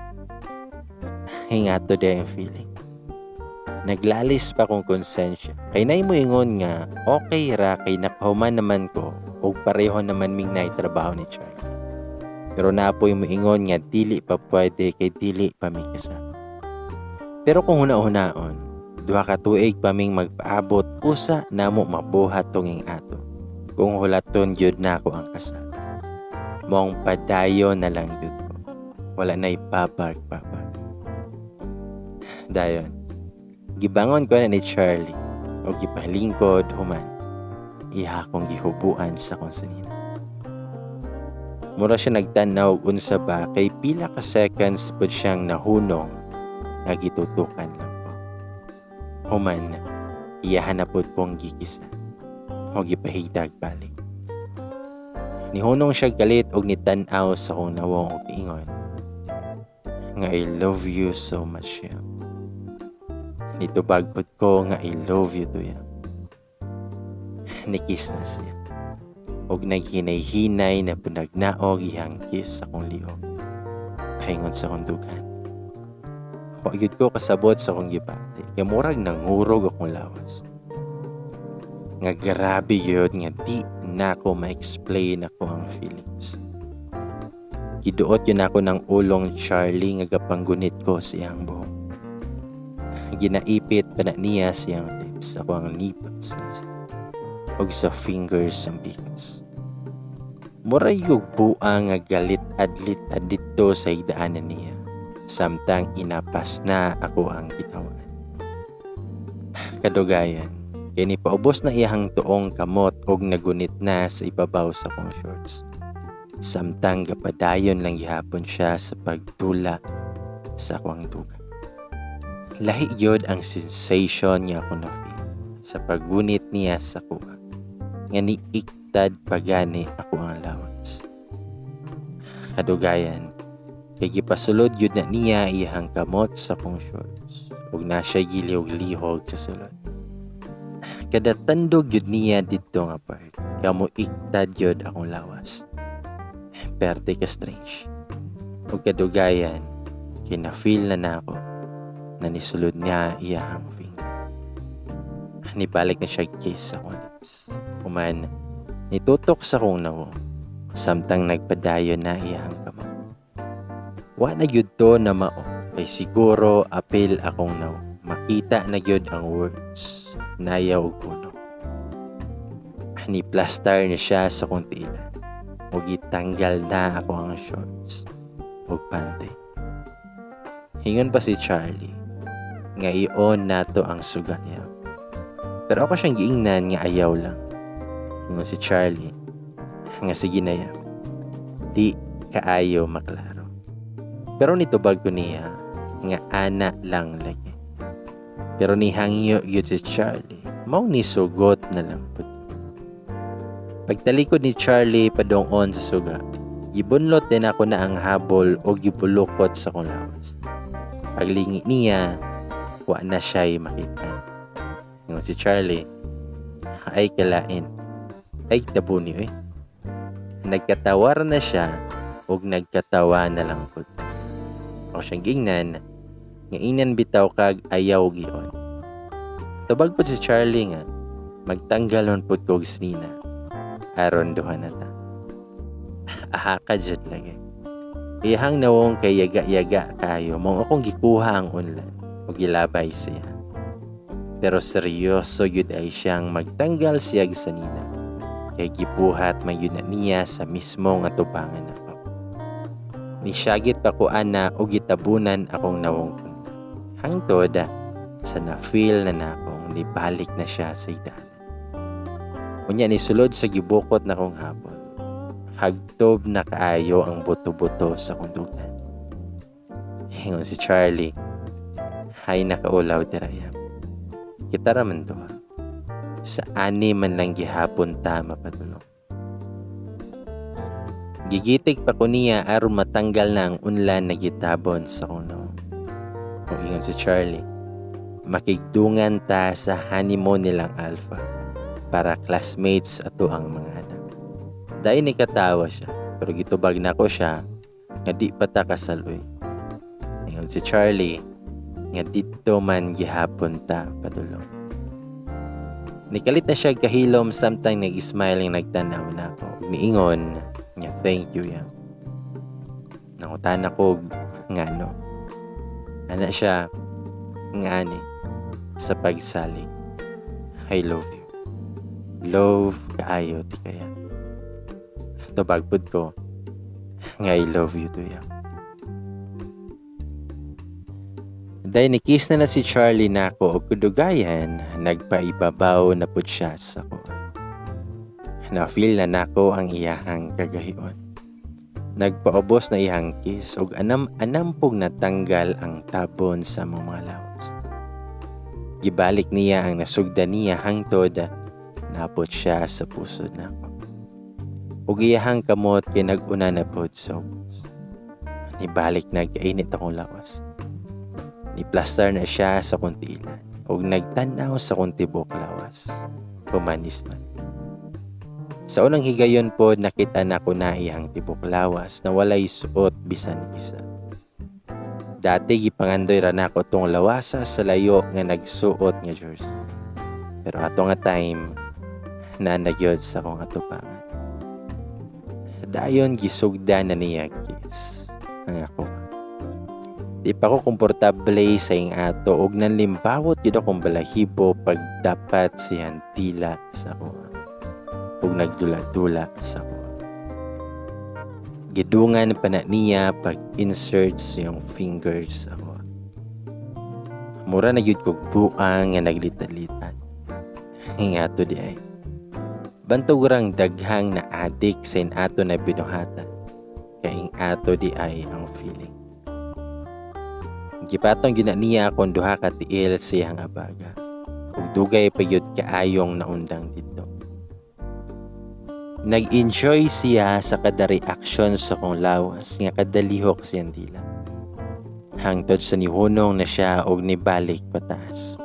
Hingato di ang feeling. Naglalis pa kong konsensya. Kay nay mo ingon nga okay ra kay nakahuman naman ko ug pareho naman ming nay trabaho ni Charlie. Pero napoy mo ingon nga dili pa pwede kay dili pa mi kasal. Pero kung huna-hunaon, 2 ka tuig pa ming magpaabot usa namo mabuhat tunging ato. Kung hulaton gyud nako ang kasal. Maong padayon na lang gyud ko. Wala na ipabag-babag. Dayon, gibangon ko na ni Charlie o gipalingkod human. Iha akong gihubuan sa akong sanina. Mura siya nagtanaw og unsa ba kay pila ka seconds pud siyang nahunong nga gitutukan lang ko. Human, iyahan na pud kong gikisan o gipahigdag balik. Nihunong siya galit og nitan-aw sa akong nawong og niingon nga, "I love you so much, Yam." Nitubag pud ko nga, "I love you too, Yam." Nikiss na siya. Og naghinay-hinay na punagnaog iyang kiss sa akong liog. Pahingon sa akong dughan. Wa gyud ko kasabot sa akong gibati. Kay murag nangurog akong lawas. Nga grabe gyud nga di nako ma-explain ako ang feelings. Giduot yun ako ng ulong Charlie nga gapanggunit ko sa iyang buhok. Ginaipit pa na niya siyang lips ako ang nipples niya ug sa fingers ang pikas. Muray yung buang nga galit adlit adito sa higdaanan niya. Samtang inapas na ako ang ginawaan. Kadugayan, kay ni paubos na iyang tuong kamot og nagunit na sa ibabaw sa akong shorts. Samtang gapadayon lang gihapon siya sa pagdula sa akong duga. Lahi gyud ang sensation nga ako na feel sa paggunit niya sa kuha. Nga niiktad pagani ako ang lawas. Kadugayan, kay gipasulod gyud na niya iyang kamot sa akong shorts ug na siya gilihog-lihog sa sulod. Kada tandog gyud niya didto nga part, kamo iktad gyud akong lawas. Perte ka strange. Ug kadugayan, kay na-feel na nako na nisulod niya iyang finger. Nibalik na siya kiss sa akong lips. Human, nitutok sa akong nawong, samtang nagpadayon na iyang kamot. Wa na gyud to na mao, kay siguro apil akong nawong. Makita na gyud ang words, nayaw og kuno. Ni plaster ni siya sa akong tiilan. Ug gitanggal na ako ang shorts ug panty. Hingon pa si Charlie nga i-on nato ang suga niya. Pero ako siyang giingnan nga ayaw lang. Ingon si Charlie nga sige na yan. Di kaayo maklaro. Pero nitubag ko niya nga ana lang lagi. Pero nihangyo yun si Charlie, mao ni sugot na lang pud. Pagtalikod ni Charlie padongon sa suga, gibunlot din ako na ang habol o gibulukot sa kong lawas. Paglingi niya, wa na siya'y makita. Ingon si Charlie, Ay kalain. Ay tabuni oy. Nagkatawa ra na siya ug nagkatawa na lang pud. Ako siyang giingnan nga ingnan bitaw kag ayaw gion. Tubag pud si Charlie nga magtanggal man pud kog snina aron duha na ta. Aha ka jud lagi. Iyahang nawong kay yaga-yaga kayo mao akong gikuha ang unlan ug gilabay siya. Pero seryoso gyud ay siyang magtanggal siyag sanina. Kay gibuhat man gyud na niya sa mismong atubangan nako. Nisyagit pa ko ana og gitabunan akong nawong tunda. Hangtod sa na-feel na nakong nibalik na siya sa idanan. Unya ni sulod sa gibukot na kong habol. Hagtob na kaayo ang buto-buto sa kong dugan. Ingon si Charlie, hay nakaulaw diraya. Kita ra man duha. Sa ani man lang gihapon ta mapadulong. Gigitik pa ko niya aron matanggal na ang unlan na gitabon sa akong nawong. Ug ingon si Charlie, makigdungan ta sa honeymoon nilang Alpha para classmates ato ang mga anak. Dayon ni katawa siya, pero gitubag nako siya nga di pa ta kasal oy. Ingon si Charlie nga didto man gihapon ta padulong. Nikalit na siya kahilom samtang nag-smile nga nagtanaw nako. Niingon nga thank you yang. Nangutana ko ngano. Ana siya ngani sa pagsalig. I love you. Love kaayo ti kaya. Tubag pud ko nga I love you too yang. Dahil ni-kiss na na si Charlie nako og kudugayan, nagpaibabaw na pud siya sa kuha. Na-feel na nako ang iyahang kagahion. Nagpaubos na iyang kiss og anam-anam pug natanggal ang tabon sa among mga lawas. Gibalik niya ang nasugda niya hangtod naabot siya sa pusod nako. Ug iyahang kamot kay nag-una na pod sa ubos. Nibalik na kainit akong lawas. Ni-plaster na siya sa kong tiilan ug nagtan-aw sa kong tibok lawas. Humanis man. Sa unang higayon pod nakita nako na iyang tibok lawas na walay suot bisan isa. Dati gipangandoy ra nako tong lawasa sa layo nga nagsuot nga jersey. Pero ato nga time na nagyod sa akong atubangan. Dayon gisugda na niya kiss ang ako. Di pa ko komportable sa ing ato og nanlimbawot gyud akong balahibo pag dapat siyang dila sa ako ug nagdula-dula sa ako. Gidungan pa na niya pag-insert sa iyong fingers sa ako. Mura na gyud kog buang nga naglitad-litad. Ingato di ay. Bantog rang daghang na adik sa inato na binuhatan. Kay ing ato di ay ang feeling. Gipatong gyud na niya akong duha ka tiil sa iyang abaga. Ug dugay pa gyud kaayong naundang didto. Nag-enjoy siya sa kada reaction sa kong lawas nga kadalihok siyang dila. Hangtod sa nihunong na siya og nibalik pataas.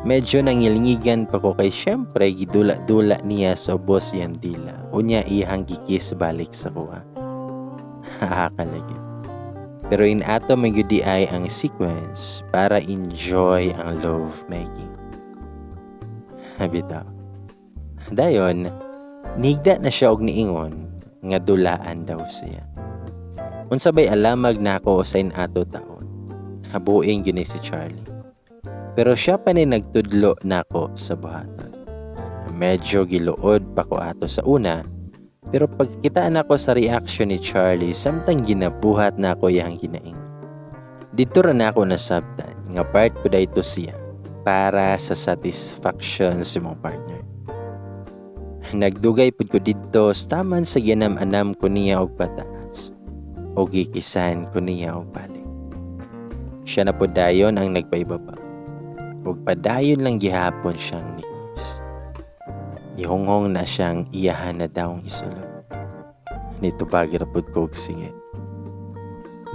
Medyo nangilngigan pa ko kay syempre gidula-dula niya sa ubos iyang dila. Unya iyang gikis balik sa kuha. Hakalagi. Pero in ato man gyud di ay ang sequence para enjoy ang love making. Bitaw. Dayon, nigda na siya og niingon nga dulaan daw siya. Unsa bay alamag nako sa inato taon. Habuing gyud ni si Charlie. Pero siya pa ni nagtudlo nako sa buhaton. Medyo giluod pa ko ato sa una, pero pagkita nako sa reaction ni Charlie samtang ginabuhat nako iyang ginaing. Didto ra nako nasabtan nga part ko dayto siya para sa satisfaction sa imong partner. Nagdugay pud ko didto taman sa ginam-anam ko niya og pataas o gikisan ko niya og balik. Siya na pud dayon ang nagpaibaba. Ug padayon lang gihapon siyang nikis. Gihonghong na siyang iyahan na daw ang isulod. Nitubag ra pud ko og sige.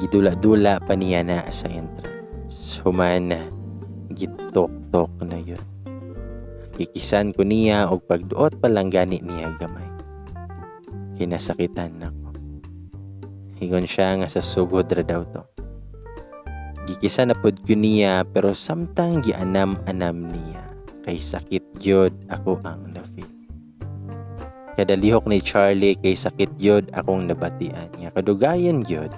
Gidula-dula pa niya na sa entrance. Human gitok-tok na yun. Gikisan ko niya og pagduot pa lang gani niya gamay. Kinasakitan nako. Ingon siya nga sa sugod ra daw to. Gikisan na pod ko niya, pero samtang gianam-anam niya kay sakit gyud ako ang na-feel. Kada lihok ni Charlie kay sakit gyud akong nabatian nga kadugayan gyud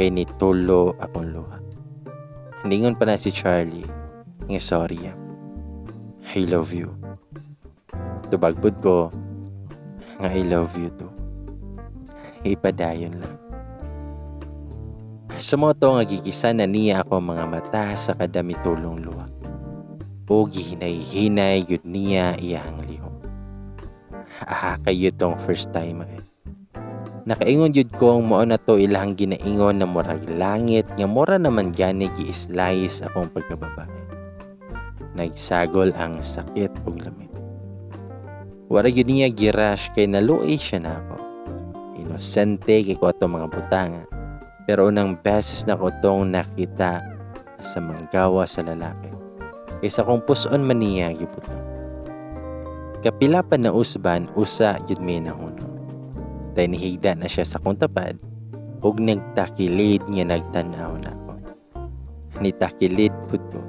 kay nitulo akong luha. Ningon pa na si Charlie nga, "Sorry, I love you." Tubag pud ko nga, "I love you too." Ipadayon lang. Sa mao to nga gikisan na niya ako mga mata sa kada mitulong luha. O gihinay-hinay gyud niya iyang lihok. Ah, kayo tong first time eh. Nakaingon gyud kong mao na to ilahang ginaingon na murag langit nga mura naman gani gi-slice akong pagkababae. Nagsagol ang sakit ug lamit. Wala gyud niya girush kay naluoy siya nako. Inosente kay ko ato mga butanga. Pero unang beses na ko tong nakita sa manggawa sa lalaki. Kaysa kung puson man niya gibutang. Kapila pa na usban, usa gyud may nahuno. Dahil nihigda na siya sa akong tapad ug nagtakilid nga nagtan-aw na ako. Nitakilid pud ko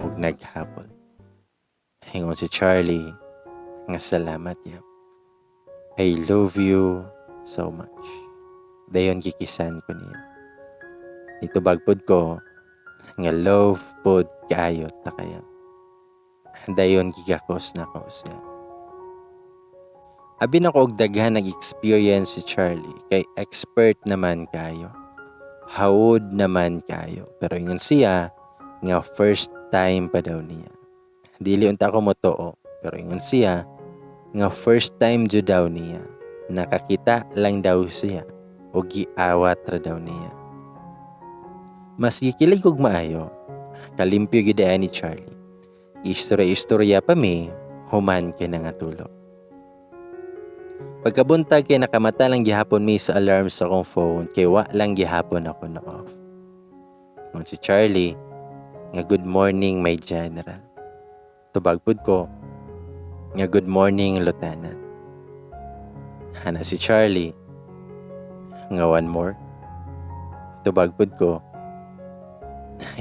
ug naghabol. Ingon si Charlie nga, "Salamat ya. I love you so much." Dayon gikisan ko niya. Nitubag pod ko nga, "Love pod kaayo ta kaya." Dayon gigakos na ko siya. Abi na ko og daghan nag-experience si Charlie kay expert naman kayo. Hawod naman kayo. Pero ingon siya nga first time pa daw niya. Dili unta ako motoo, pero ingon siya nga first time jud daw niya. Nakakita lang daw siya o giawat ra daw niya. Mas gikilig og maayo. Kalimpyo gyud ni Charlie. Istorya-istorya pa mi human kay nangatulog. Pagkabuntag kay nakamata lang gihapon mi sa alarm sa akong phone kay wa lang gihapon ako na off. Ingon si Charlie nga, "Good morning, my general." Tubag pud ko nga, "Good morning, lieutenant." Ana si Charlie nga, "One more." Tubag pud ko,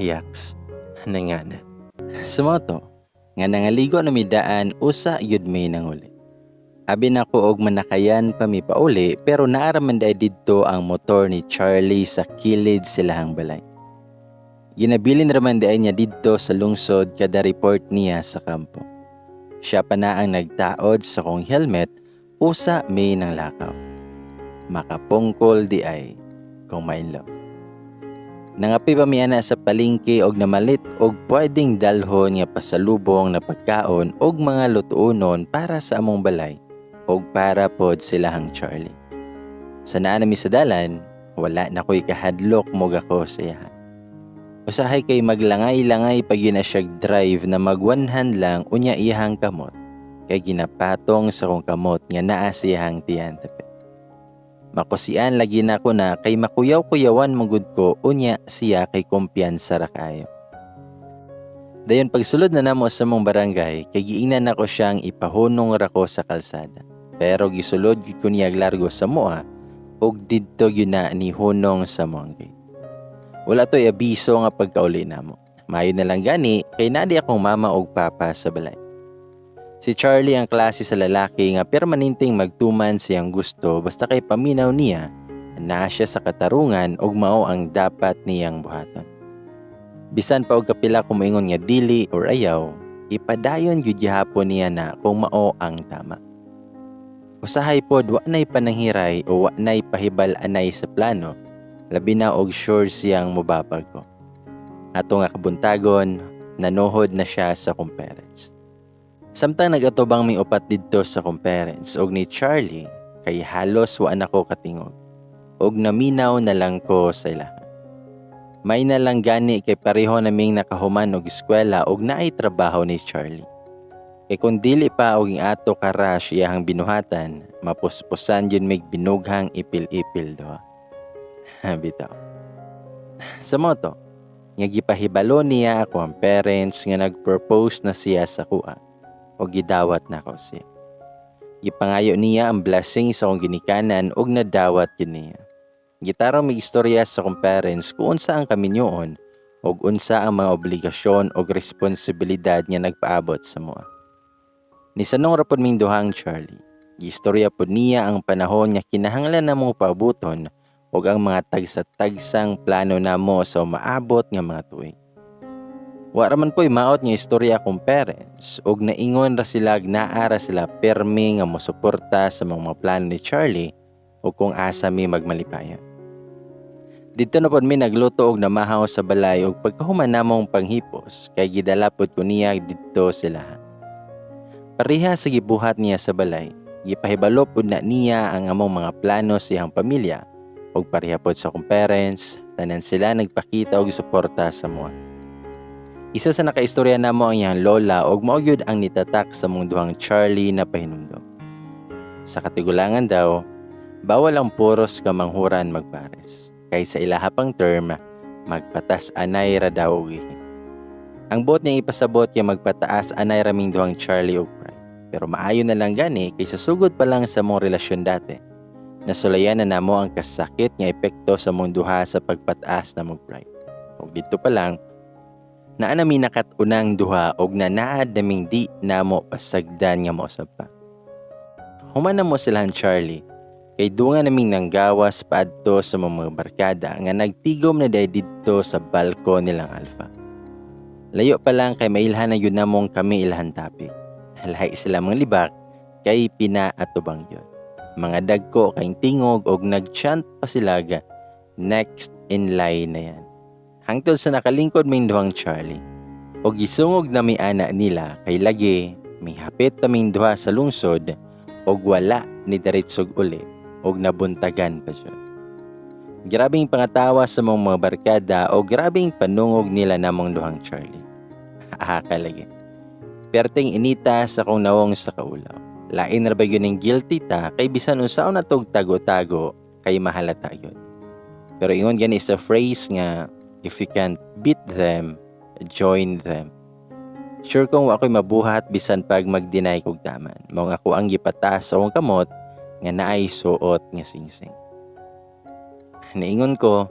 "Yaks, nanganat." Sa mao to nga nangaligo na mi daan, usa gyud may nanguli. Abi na ko og manakayan pa mi pauli, pero naa ra man diay didto ang motor ni Charlie sa kilid silahang balay. Ginabilin raman diay niya didto sa lungsod kada report niya sa kampo. Siya pa na ang nagtaod sa kong helmet usa may nang lakaw. Makapungkol di ay kung ma-in love. Nangapi pa mi ana sa palengke og namalit og pwedeng dalhon nga pasalubong na pagkaon og mga lutuonon para sa among balay og para pod silahang Charlie. Sa naa nami sa dalan, wala na ko'y kahadlok mogako sa iyaha. Usahay kay maglangay-langay pag yun na siya drive na mag one hand lang unya iyahang kamot kay ginapatong sa kong kamot nga naa sa iyahang tiyan dapit. Makusian lagi na ko na kay makuyaw-kuyawan magud ko unya siya kay kumpiyansa ra kayo. Dayon pagsulod na namo sa mong barangay kay giingnan nako siyang ipahunong ra ko sa kalsada. Pero gisulod gyud ko niya largo sa moa ug didto gyud na nihunong sa mong gate. Wala to'y abiso nga pagkauli namo. Mayo na lang gani kay naa diay akong mama ug papa sa balay. Si Charlie ang klase sa lalaki nga permanenteng magtuman siyang gusto basta kay paminaw niya na siya sa katarungan ug mao ang dapat niyang buhaton. Bisan pa og kapila kung moingon nga dili or ayaw, ipadayon gyud gihapon niya na kung mao ang tama. Usahay pod wa nay pananghiray o wa nay pahibal-anay sa plano, labi na og sure siyang mobabag ko. Ato nga kabuntagon, nanuhod na siya sa akong parents. Samtang nagatubang mi upat didto sa akong parents og ni Charlie kay halos wa na ko katingog og naminaw na lang ko sa ilaha. May na lang gani kay pareho naming nakahuman og eskwela og naay trabaho ni Charlie. Kay kung dili pa og ing ato ka-rush iyahang binuhatan, mapuspusan yun mig binughang ipil-ipil doha. Bitaw. Sa mao to nga gipahibalo niya ako ang parents nga nag-propose na siya sa kuha. ug gidawat nako siya. Gipangayo niya ang blessing sa akong ginikanan ug nadawat gyud niya. Gitarong mig istorya sa akong parents kung unsa ang kaminyoon ug unsa ang mga obligasyon ug responsibilidad nga nagpaabot sa amoa. Nisanong ra pod ming duhang Charlie. Giistorya pod niya ang panahon nga kinahanglan namong paabuton ug ang mga tagsa-tagsang plano namo sa umaabot nga mga tuig. Wa ra man po'y maot nga istorya akong parents ug naingon ra sila naa ra sila permi nga mosuporta sa mga plano ni Charlie ug kung asa mi magmalipayon. Didto na pod mi nagluto og namahaw sa balay ug pagkahuman namong panghipos kay gidala pod ko niya didto sila. Pareha sa gibuhat niya sa balay, gipahibalo pod na niya ang among mga plano sa iyang pamilya ug pareha pod sa akong parents, tanan sila nagpakita og suporta sa amoa. Isa sa nakaistorya namo ang iyang lola ug mao gyud ang nitatak sa among duhang Charlie na pahinumdom. Sa katigulangan daw, bawal ang puros kamanghuran magpares. Kay sa ilaha pang term, magpatas anay ra daw og ihi. Ang buot niyang ipasabot kay magpataas anay ra ming duhang Charlie og pride. Pero maayo na lang gani kay sa sugod pa lang sa among relasyon dati, nasulayan na namo ang kasakit nga epekto sa among duha sa pagpataas namong pride. Ug didto pa lang, naa nami nakat-unang duha og nanaad naming di namo pasagdan nga mousab pa. Human namo silang Charlie, kay dunga naming nanggawas paadto sa mga barkada nga nagtigom na diay didto sa balko nilang Alpha. Layo pa lang kay mailhan na gyud namong kami ilhan topic. Lahi sila mga libak kay pinaatubang gyud. Mga dagko kay tingog og nagchant pa sila ga, "Next in line na yan." Hangtod sa nakalingkod ming duhang Charlie. Og gisungog na mi ana nila kay lagi mihapit pa ming duha sa lungsod og wala ni diretsog uli og nabuntagan pa jud. Grabing pangatawa sa mong mga barkada o grabing panungog nila namong duhang Charlie. Ahaka lagi. Perting inita sa kong nawong sa kaulaw. Lain ra ba gyud ning guilty ta kay bisan unsaon na tog tago-tago kay mahalata gyud. Pero ingon gani sa phrase nga, "If you can't beat them, join them." Sure kong wa ko'y mabuhat bisan pag mag-deny kog taman. Mao nga ako ang gipataas sa akong kamot nga naay suot nga singsing. Niingon ko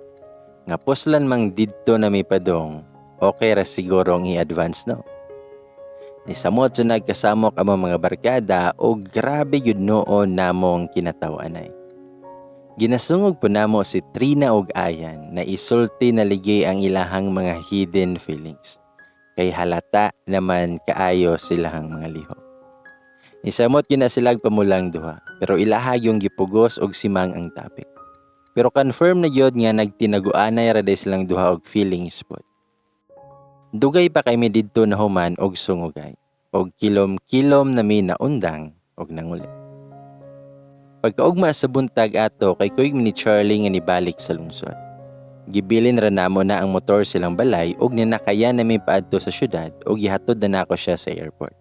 nga puslan mang didto na may padong, okay ra siguro ang i-advance, no. Nisamot sa nagkasamok ang mga barkada o grabe gyud noon namong kinataw-anay. Ginasungog po namo si Trina og Ayan na isulti na ligi ang ilahang mga hidden feelings. Kay halata naman kaayo silahang mga lihok. Nisamot gyud na sila pamulang duha, pero ilaha yung gipugos og simang ang topic. Pero confirm na gyud nga nagtinaguanay ra day silang duha og feelings pod. Dugay pa kay mi didto na human og sungugay, og kilom-kilom na mi naundang og nanguli. Pagkaugma sa buntag ato kay kuyog mi ni Charlie nga nibalik sa lungsod. Gibilin ra namo na ang motor silang balay og ninakayan nami paadto sa syudad og gihatod na nako siya sa airport.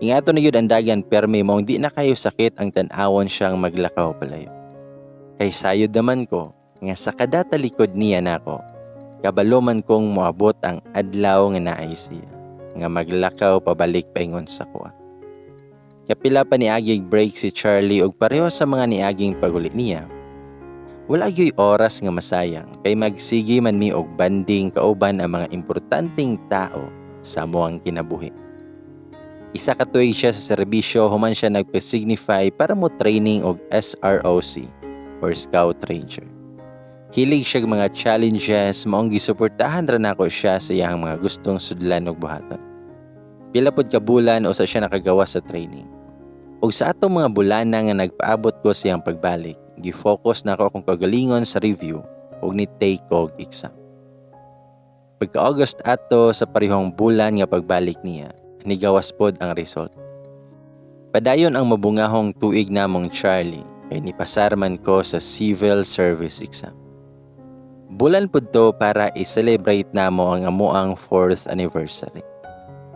Ingato na gyud ang dagan permi maong di na kayo sakit ang tan-awon siyang maglakaw palayo. Kay sayod naman ko nga sa kada talikod niya nako, kabalo man kong moabot ang adlaw nga naay siya, nga maglakaw pabalik paingon sa kuha. Kapila pa niaging break si Charlie og pareho sa mga niaging paguli niya. Wala gyuy oras nga masayang kay magsige man mi og bonding kauban ang mga importanteng tao sa amoang kinabuhi. Isa ka tuig siya sa serbisyo human siya nagpa-signify para mo training og SROC or Scout Ranger. Hilig siya mga challenges, maong gisuportahan ra nako siya sa iyang mga gustong sudlan og buhaton. Pila pod ka bulan usa siya nakagawa sa training. Ug sa atong mga bulana nga nagpaabot ko sa iyang pagbalik, gi-focus nako akong kagalingon sa review ug ni take og exam. Pagka August ato sa parehong bulan nga pagbalik niya, nigawas pod ang result. Padayon ang mabungahong tuig namong Charlie kay nipasar man ko sa civil service exam. Bulan pud to para i-celebrate namo ang amoang 4th anniversary.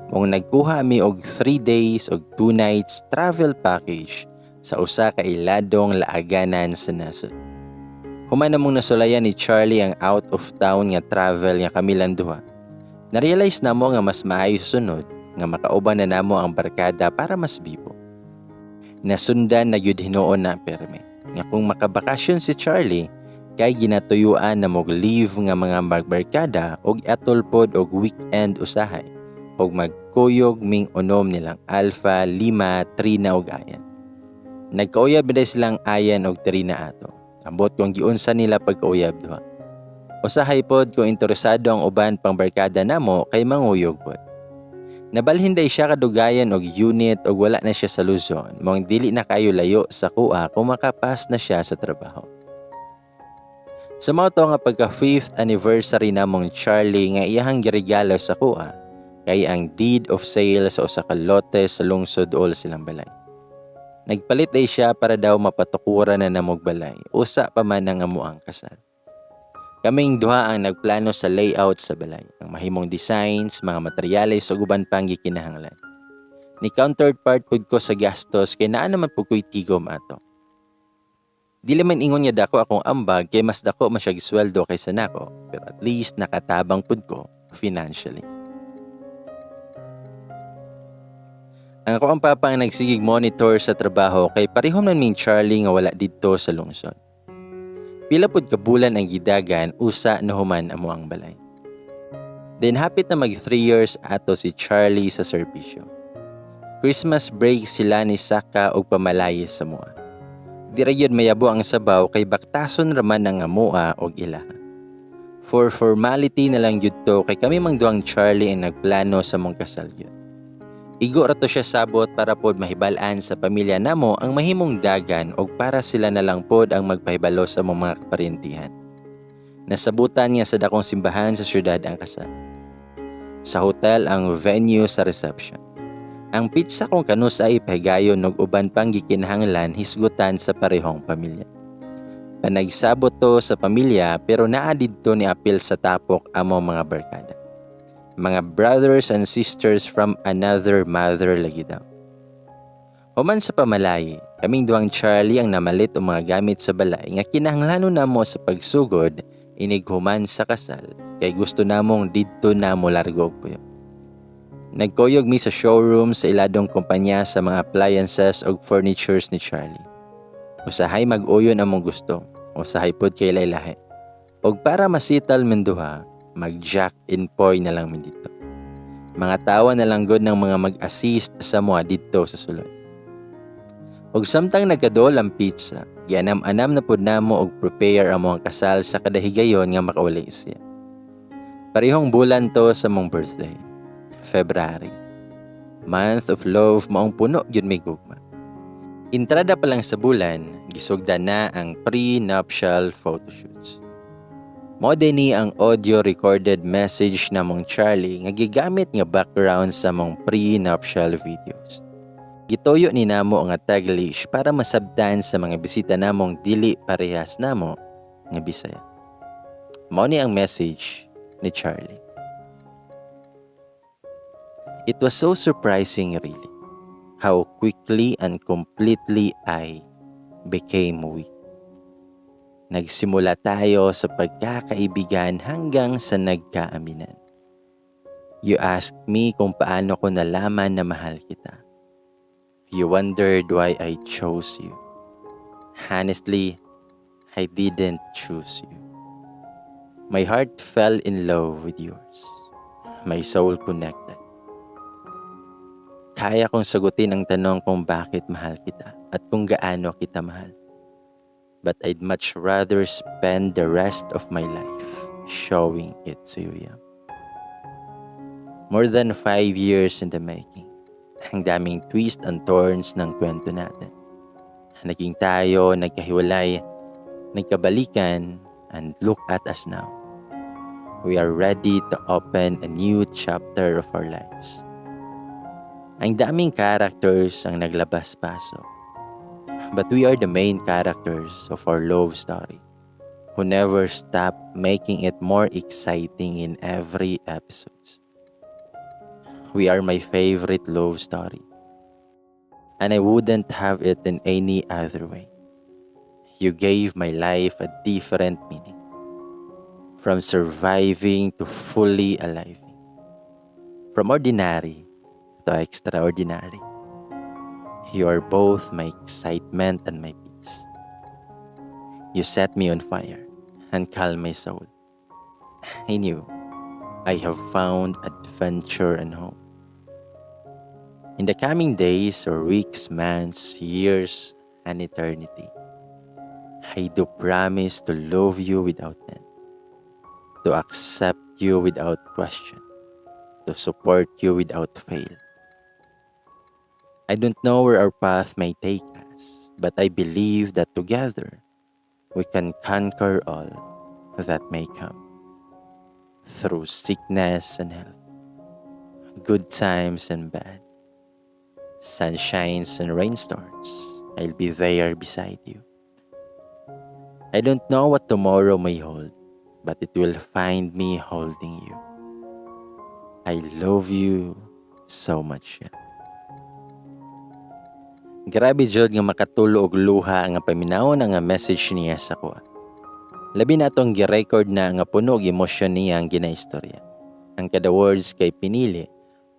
Mong nagkuha mi og 3 days og 2 nights travel package sa usa ka iladong laaganan sa nasod. Human namong nasulayan ni Charlie ang out of town nga travel nga kami lang duha. Na-realize namo nga mas maayo sa sunod Nga makauban na namo ang barkada para mas bibo. Nasundan na gyud hinuon na perme. Nga kung makabakasyon si Charlie, kay ginatuyuan na mog leave nga mga magbarkada og atol pod og weekend usahay og magkuyog ming unom nilang Alpha, Lima, Trina og Ayan. Nagkauyab na silang Ayan og Trina ato. Ambot kung giunsa nila pagkauyab duha. Usahay pod kung interesado ang uban pang barkada namo kay manguyog pod. Nabalhin day siya kadugayan og unit og wala na siya sa Luzon, maong dili na kayo layo sa kuha kung makapas na siya sa trabaho. Sa mao to nga pagka 5th anniversary namong Charlie nga iyahang giregalo sa kuha kay ang deed of sale sa usa ka lote sa lungsod all silang balay. Nagpalit ay siya para daw mapatukuran na namog balay, usa pa man ang amuang kasal. Kaming duha ang nagplano sa layout sa balay, ang mahimong designs, mga materyales ug uban pang gikinahanglan. Ni counterpart pud ko sa gastos kay naa naman pud ko'y tigom ato. Dili man ingon nga dako akong ambag kay mas dako man siya sweldo kaysa nako, pero at least nakatabang pud ko financially. Ang ako ang papa ang nagsigig monitor sa trabaho kay pareho man ming Charlie nga wala didto sa lungsod. Pila pud ka bulan ang gidagan usa na human amo ang balay. Then hapit na mag 3 years ato si Charlie sa serbisyo. Christmas break sila ni Saka og pamalaye sa mua. Di ra gyud mayabo ang sabaw kay baktason raman ang amoa og ilaha. For formality na lang gyud to kay kami mang duhang Charlie ang nagplano sa mong kasal gyud. Igo ra to siya sabot para pod mahibal-an sa pamilya namo ang mahimong dagan og para sila na lang pod ang magpahibalo sa among mga kaparintihan. Nasabutan niya sa dakong simbahan sa syudad ang kasal. Sa hotel ang venue sa reception. Ang pizza kung kanus ay ipahigayon og uban pang gikinahanglan hisgutan sa parehong pamilya. Panagsabot to sa pamilya pero naa didto ni apil sa tapok among mga barkada. Mga brothers and sisters from another mother lagi daw. Human sa pamalayi, kaming duhang Charlie ang namalit og mga gamit sa balay nga kinahanglanon namo sa pagsugod inig human sa kasal kay gusto namong didto namo largo og puyo. Nagkuyog mi sa showroom sa iladong kumpanya sa mga appliances ug furnitures ni Charlie. Usahay mag-uyon among gusto, usahay pod kay laylahi. Og para masital min duha, mag-jack in poy na lang min dito. Mga tawa na lang gud ng mga mag-assist sa mua didto sa sulod. Og samtang nagkadool ang pizza, gianam-anam na pud namo og prepare amo ang kasal sa kadahigayon nga makauli siya. Parehong bulan to sa mong birthday, February. Month of love maong puno gyud may gugma. Entrada pa lang sa bulan, gisugdan na ang pre-nuptial photoshoots. Mao ni ang audio recorded message namong Charlie nga gigamit nga background sa mong pre-nuptial videos. Gituyo ni namo nga Taglish para masabtan sa mga bisita namong dili parehas namo nga Bisaya. Mao ni ang message ni Charlie. It was so surprising really how quickly and completely I became weak. Nagsimula tayo sa pagkakaibigan hanggang sa nagkaaminan. You asked me kung paano ko nalaman na mahal kita. You wondered why I chose you. Honestly, I didn't choose you. My heart fell in love with yours. My soul connected. Kaya kong sagutin ang tanong kung bakit mahal kita at kung gaano kita mahal. But I'd much rather spend the rest of my life showing it to you. Yeah. More than 5 years in the making. Ang daming twist and turns ng kwento natin. Naging tayo, nagkahiwalay, nagkabalikan, and look at us now. We are ready to open a new chapter of our lives. Ang daming characters ang naglabas-pasok. But we are the main characters of our love story who never stop making it more exciting in every episode. We are my favorite love story. And I wouldn't have it in any other way. You gave my life a different meaning. From surviving to fully alive. From ordinary to extraordinary. You are both my excitement and my peace. You set me on fire and calm my soul. In you, I have found adventure and home. In the coming days or weeks, months, years, and eternity, I do promise to love you without end, to accept you without question, to support you without fail. I don't know where our path may take us, but I believe that together we can conquer all that may come. Through sickness and health, good times and bad, sunshines and rainstorms, I'll be there beside you. I don't know what tomorrow may hold, but it will find me holding you. I love you so much. Grabe jud nga makatulo og luha nga paminawon nga message niya sa akoa. Labi na atong gi-record na nga puno og emosyon niya ang ginaistorya. Ang kada words kay pinili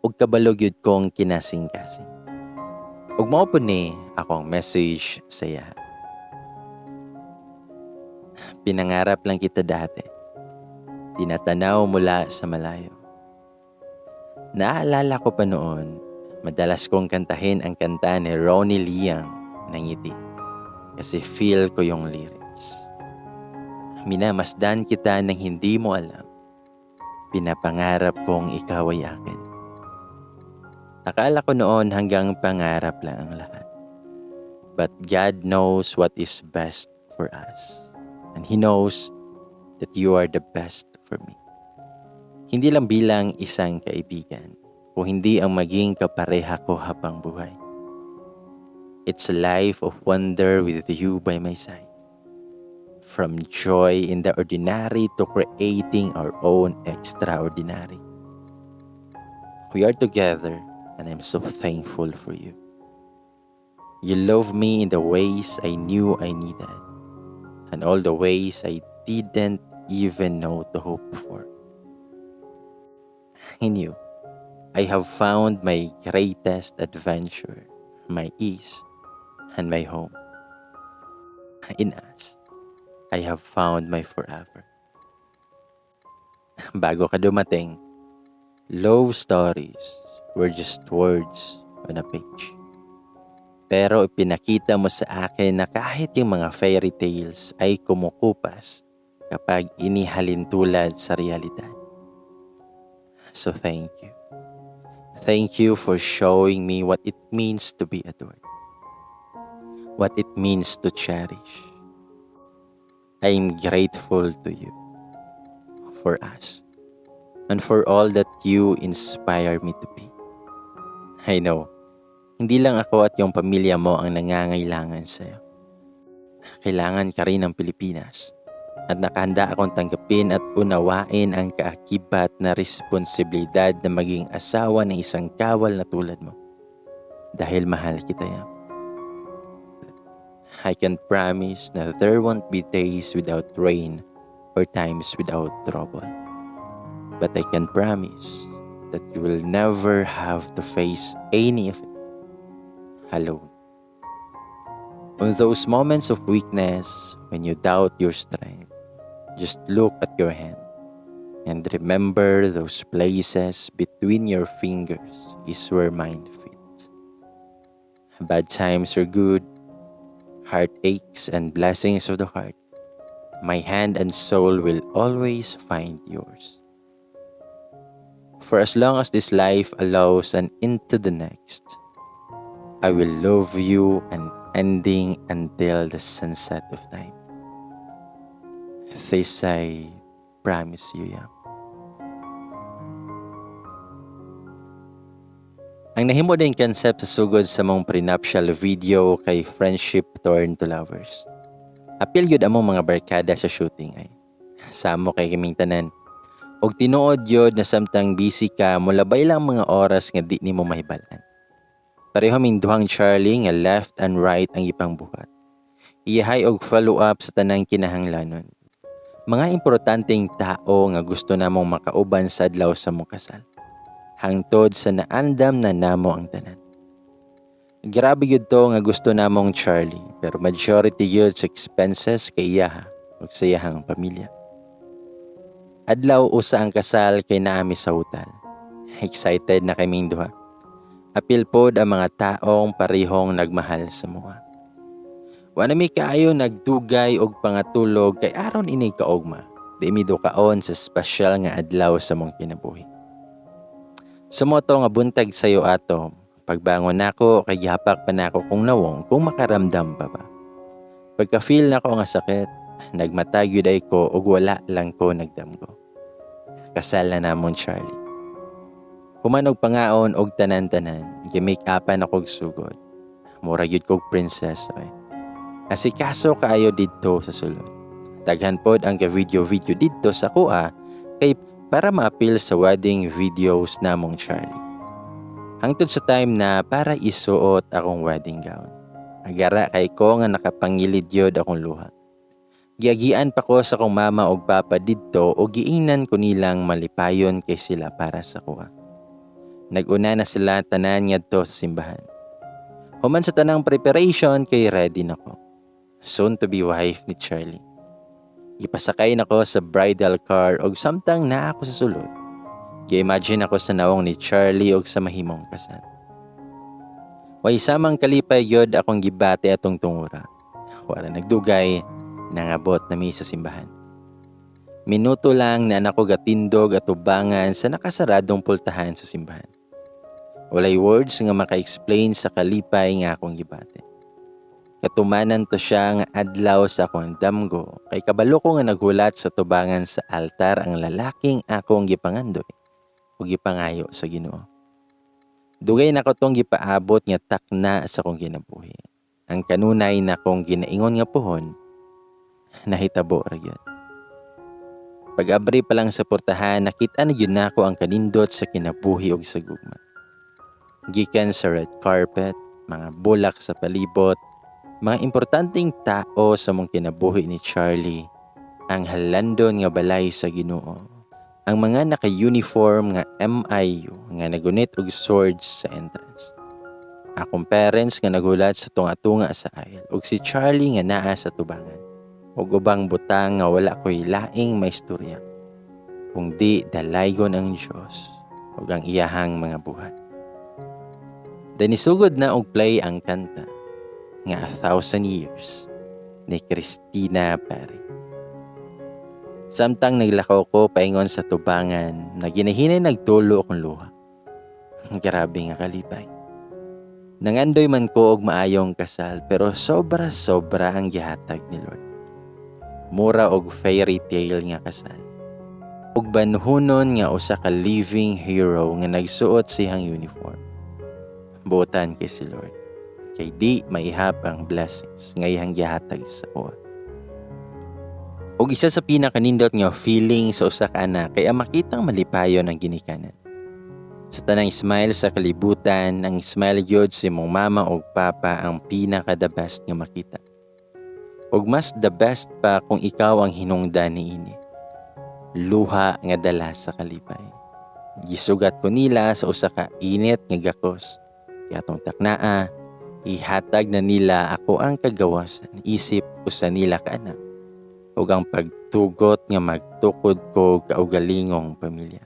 ug kabalo gyud kong kinasing-kasing. Ug mao pud ni akong message sa iya. Pinangarap lang kita dati. Tinatanaw mula sa malayo. Naaalala ko pa noon, madalas kong kantahin ang kanta ni Ronnie Liang na "Ngiti" kasi feel ko yung lyrics. Minamasdan kita ng hindi mo alam. Pinapangarap kong ikaw ay akin. Akala ko noon hanggang pangarap lang ang lahat. But God knows what is best for us. And He knows that you are the best for me. Hindi lang bilang isang kaibigan, kung hindi ang maging kapareha ko habang buhay. It's a life of wonder with you by my side. From joy in the ordinary to creating our own extraordinary. We are together, and I'm so thankful for you. You love me in the ways I knew I needed, and all the ways I didn't even know to hope for. In you, I have found my greatest adventure, my ease, and my home. In us, I have found my forever. Bago ka dumating, love stories were just words on a page. Pero ipinakita mo sa akin na kahit yung mga fairy tales ay kumukupas kapag inihalintulad sa realidad. So thank you. Thank you for showing me what it means to be adored. What it means to cherish. I am grateful to you, for us, and for all that you inspire me to be. I know, hindi lang ako at yung pamilya mo ang nangangailangan sa'yo. Kailangan ka rin ng Pilipinas at nakahanda akong tanggapin at unawain ang kaakibat na responsibilidad na maging asawa ng isang kawal na tulad mo. Dahil mahal kita, Yam. I can promise na there won't be days without rain or times without trouble. But I can promise that you will never have to face any of it alone. On those moments of weakness, when you doubt your strength, just look at your hand and remember those places between your fingers is where mine fits. Bad times are good, heartaches and blessings of the heart. My hand and soul will always find yours. For as long as this life allows and into the next, I will love you unending until the sunset of time. This I promise you, Yam. Ang nahimo din concept sa sugod sa among prenuptial video kay Friendship Turned to Lovers. Apil gyud among mga barkada sa shooting ay. Samo kay kaming tanan. Og tinuod gyud na samtang busy ka, mulabay lang mga oras nga di nimo mahibal-an. Pareho ming duhang Charlie nga left and right ang ipangbuhat. Iyahay og follow up sa tanang kinahanglanon. Mga importanteng tao nga gusto namong makauban sa adlaw sa among kasal. Hangtod sa naandam na namo ang tanan. Grabe gyud to nga gusto namong Charlie, pero majority gyud sa expenses kay iyaha ug sa iyahang pamilya. Adlaw usa ang kasal kay naami sa hotel. Excited na kaming duha. Apil pod ang mga taong parehong nagmahal sa amoa. Wa na mi kaayo nagdugay og pangatulog kay aron ini kaugma. Di mi dukaon sa espesyal nga adlaw sa among kinabuhi. Sumoto nga buntag sayo ato, pagbangon nako kay gihapak pa nako kong nawong kung makaramdam pa ba. Pagka-feel nako nga sakit, nagmata gyud ay ko ug wala lang ko nagdamgo. Kasal na namon, Charlie. Human og pangaon og tanan-tanan, gi-make-upan ako og sugod. Mura gyud kog princess oy. Asikaso kaayo didto sa sulod. Daghan pod ang ka-video-video didto sa kuha kay para maapil sa wedding videos namong Charlie. Hangtod sa time na para isuot akong wedding gown. Agara kay ko nga nakapangilid yod akong luha. Giagian pa ko sa akong mama og papa didto og giingnan ko nilang malipayon kay sila para sa kuha. Nag-una na sila tanan ngadto sa simbahan. Human sa tanang preparation kay ready na ko. Soon to be wife ni Charlie. Gipasakay nako sa bridal car og samtang naa ako sa sulod, gi-imagine ako sa nawong ni Charlie og sa mahimong kasal. Way samang kalipay gyud akong gibati atong tungura. Wala nagdugay, nangabot na mi sa simbahan. Minuto lang na nako gatindog atubangan sa nakasaradong pultahan sa simbahan. Walay words nga maka-explain sa kalipay nga akong gibati. Katumanan to siya nga adlaw sa akong damgo kay kabalo ko nga naghulat sa tubangan sa altar ang lalaking akong gipangandoy o gipangayo sa Ginoo. Dugay na ko tong gipaabot nga takna sa akong kinabuhi. Ang kanunay na akong ginaingon nga puhon, nahitabo ra gyud. Pag-abri pa lang sa portahan, nakita na gyud nako ang kanindot sa kinabuhi ug sa gugma. Gikan sa red carpet, mga bulak sa palibot, mga importanteng tao sa mong kinabuhi ni Charlie, ang halandon nga balay sa Ginoo, ang mga naka-uniform nga MIU nga nagunit og swords sa entrance. Akong parents nga nagulat sa tunga-tunga sa aisle ug si Charlie nga naa sa tubangan. Ug ubang butang nga wala ko'y laing maistorya. Kung di dalaygon ang Diyos ug ang iyahang mga buhat. Danisugod na og play ang kanta nga "A Thousand Years" ni Christina Perri. Samtang naglakaw ko paingon sa tubangan, na ginahinay nagtulo akong luha. Grabe nga kalipay. Nangandoy man ko og maayong kasal, pero sobra-sobra ang gihatag ni Lord. Mura og fairy tale nga kasal. Ug banhunon nga usa ka living hero nga nagsuot siyang uniform. Buotan kay si Lord. Kay di maihap ang blessings nga iyang gihatag sa kuha. Ug isa sa pinakanindot nga feeling sa usa ka anak kay ang makitang malipayon ang ginikanan. Sa tanang smile sa kalibutan, ang smile gyud sa imong mama ug papa ang pinaka the best nga makita. Ug mas the best pa kung ikaw ang hinungdan niini. Luha nga dala sa kalipay. Gisugat ko nila sa usa ka init nga gakos. Kaya atong taknaa, ihatag na nila ako ang kagawasan isip usa nila ka anak ug ang pagtugot nga magtukod ko kaugalingong pamilya.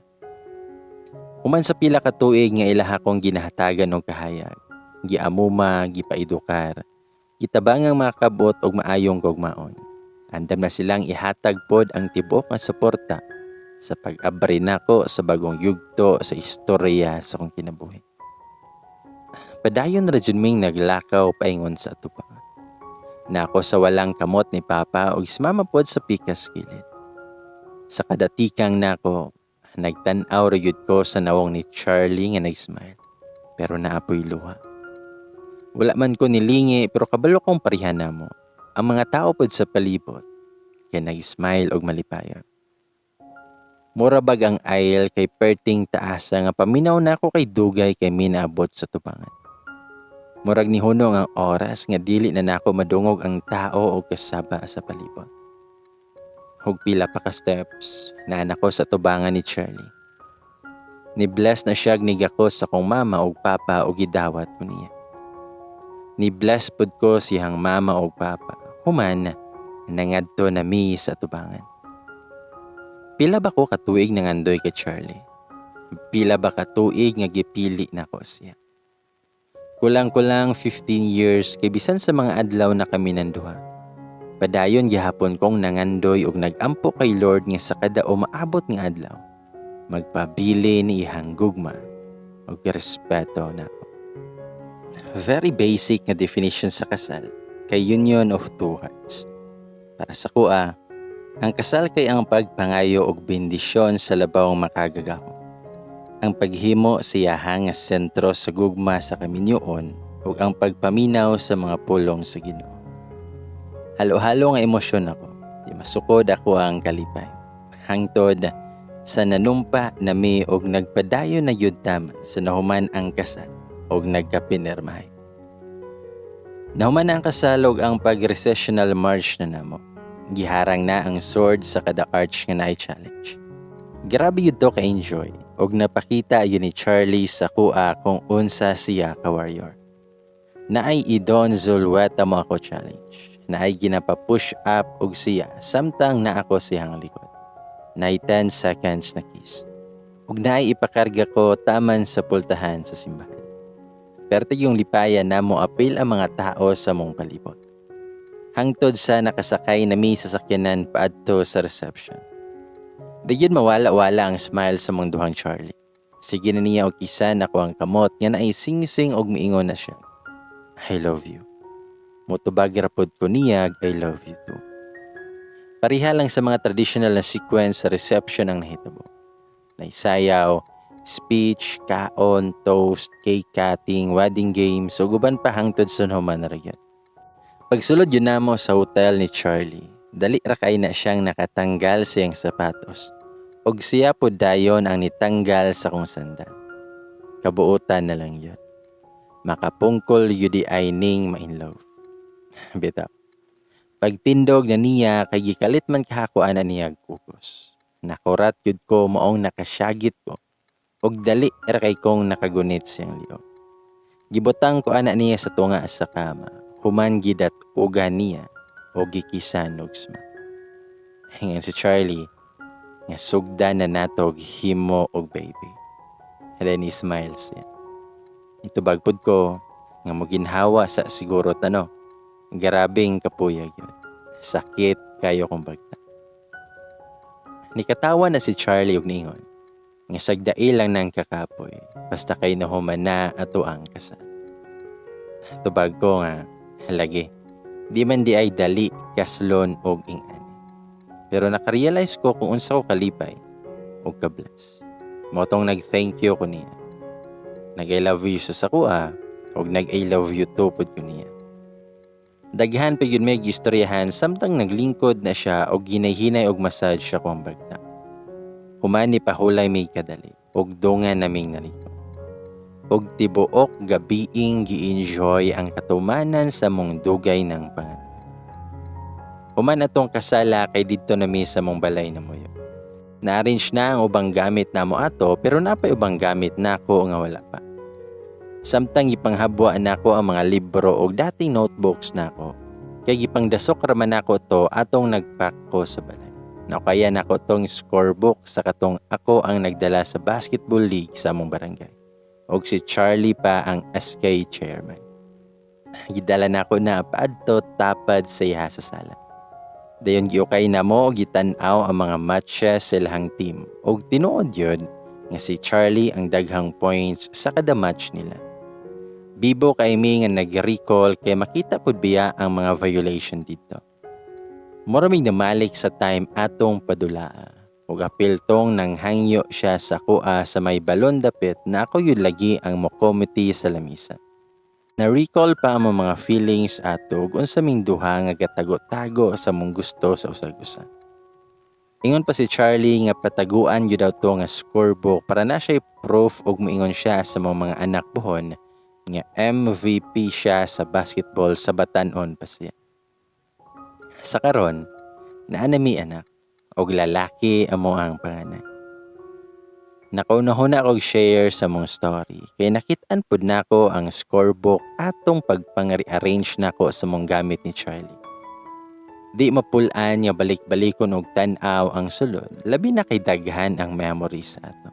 Human sa pila ka tuig nga ilaha kong ginahatagan og kahayag, giamuma, gipaedukar, gitabangang makabot og maayong gugmaon. Andam na silang ihatag pod ang tibuok nga suporta sa pag-abri nako sa bagong yugto sa istorya sa akong kinabuhi. Padayon ra jud ming naglakaw paingon sa atubangan. Na ako sa walang kamot ni Papa ug si Mama pod sa pikas kilid. Sa kadatikang nako, nagtan-aw ra gyud ko sa nawong ni Charlie nga nag-smile. Pero naapoy luha. Wala man ko nilingi, pero kabalo kong pareha namo. Ang mga tao pod sa palibot kay nag-smile og malipayon. Mura bag ang aisle kay perting taasa nga paminaw nako kay dugay kay minaabot sa tubangan. Murag nihunong ang oras nga dili na nako madungog ang tao o kasaba sa palibot. Ug pila pa ka steps, naa na ko sa tubangan ni Charlie. Ni bless na siya nigakos sa kong mama og papa og gidawat ko niya. Ni bless pud ko siyang mama og papa. Human, nangadto na mi sa tubangan. Pila ba ko katuig nangandoy kay Charlie? Pila ba katuig nga gipili nako siya? Kulang-kulang 15 years kay bisan sa mga adlaw na kami nanduha. Padayon gihapon kong nangandoy og nagampo kay Lord nga sa kada umaabot nga adlaw magpabili ni ihang gugma og respeto nako. Very basic nga definition sa kasal kay union of two hearts. Para sa kuha, ang kasal kay ang pagpangayo og bendisyon sa labawng makagagahom. Ang paghimo sa iyaha nga sentro sa gugma sa kaminyoon ug ang pagpaminaw sa mga pulong sa Ginoo. Halo-halo nga emosyon ako. Di masukod ako ang kalipay. Hangtod sa nanumpa nami og nagpadayon na gyud taman sa nahuman ang kasal og nagkapinirmahay. Nahuman na ang kasal og ang pag-recessional march na namo. Giharang na ang sword sa kada arch nga naay challenge. Grabe yun to ka-enjoy og napakita yun ni Charlie sa kuha kung unsa siya ka warrior. Naay idon Zulueta mo ako challenge. Naay ginapa-push up og siya samtang na ako siyang likod. Naay 10 seconds na kiss. Ug naay ipakarga ko taman sa pultahan sa simbahan. Perte yung lipaya namo apil ang mga tao sa mong palibot. Hangtod sa nakasakay nami sa sakyanan paadto sa reception. Dayon mawala-wala ang smile sa mong duhang Charlie. Sige na niya og kisan ako ang kamot nga naay sing-sing og miingon na siya. "I love you." Motubag ra pod ko niya, "I love you too." Pareha lang sa mga traditional na sequence sa reception ang nahitabo. Naisayaw, speech, kaon, toast, cake cutting, wedding games, ug uban pa hangtod sa human na ra gyud. Pagsulod yun namo sa hotel ni Charlie, dali ra kay na siyang nakatanggal sa iyang sapatos. Og siya pod dayon ang nitanggal sa kong sandal. Kabuutan na lang yun. Makapungkol yun di ay ning ma-in love. Bitaw. Pagtindog na niya kay gikalit man kahako ana niya kukos. Nakurat yun ko maong nakasyagit ko. Og dali ra kay kong nakagunit siyang liog. Gibutang ko ana niya sa tunga sa kama. Human gidat uga niya o gikisan og smack. Ingon si Charlie nga sugda na nato og himo og baby. And then he smiles siya. Itubag pod ko nga moginhawa sa siguro tano. Grabing kapuyag yun. Sakit kayo kong bagta. Nikatawa na si Charlie og ningon nga sagdai lang ng kakapoy basta kay nahuman na ato ang kasal. Tubag ko nga lagi di man di ay dali kaslon og ingani. Pero nakarealize ko kung unsa ko kalipay og kabless. Mao tong nag-thank you ko niya. Nag I love you sa sakuha og nag I love you too pod ko niya. Daghan pa yun may gistoryahan samtang naglingkod na siya og hinay-hinay og massage siya kong bagta. Human ni pahulay may kadali og dungan naming naliko. Og tibuok gabiing gi-enjoy ang katumanan sa mong dugay ng pangandoy. Human atong kasala kay didto nami sa mong balay na moyo. Na-arrange na ang ubang gamit namo ato pero napay ubang gamit nako nga wala pa. Samtang ipanghabwa nako ang mga libro og dating notebooks nako. Kay gipangdasok ra man nako to atong nagpack ko sa balay. Nakaya nako tong scorebook sa katong ako ang nagdala sa basketball league sa among barangay. Og si Charlie pa ang SK chairman. Gidala nako na paadto tapad sa iha sa sala. Dayon giukay na mo og gitan-aw ang mga matches sa ilahang team og tinuod yun nga si Charlie ang daghang points sa kada match nila. Bibo kay mi nga nag-recall kay makita pud biya ang mga violation dito. Mura mig namalik sa time atong padulaa. Ug apil tong nang hangyo siya sa kuha sa may balon dapit na ako yun lagi ang mokomite sa lamisa. Na-recall pa ang mga feelings ato ug unsa ming duha nga gatago-tago sa mong gusto sa usag-usa. Ingon pa si Charlie nga pataguan gyud daw to nga scorebook para na siya proof ug moingon siya sa mga anak buhon nga MVP siya sa basketball sa batan-on pa siya. Sa karon, naa na mi anak og lalaki amo ang panganay. Nakaunahuna kog share sa mong story kay nakit-an pud nako ang scorebook atong pagpang-rearrange nako sa mong gamit ni Charlie. Di mapul-an nga balik-balikon og tan-aw ang sulod, labi na kay daghan ang memories ato.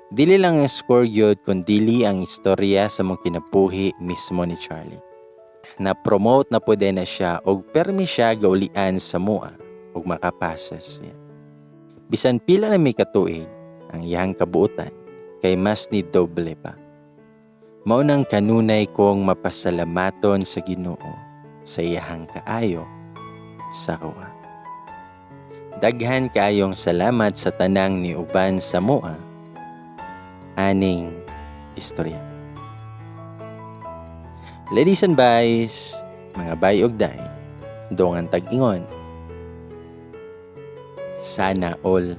Dili lang ang score gyud kun dili ang istorya sa mong kinabuhi mismo ni Charlie. Na-promote na pud na siya og permi siya gaulian sa mua ug makapasa siya. Bisan pila na mi katuig ang iyang kabuotan kay mas ni doble pa. Mao nang kanunay kong mapasalamaton sa Ginoo sa iyahang kaayo sa kuha. Daghan kaayong salamat sa tanang niuban sa mua aning istorya. Ladies and bays, mga bay og day, dongan tag-ingon. Sana all.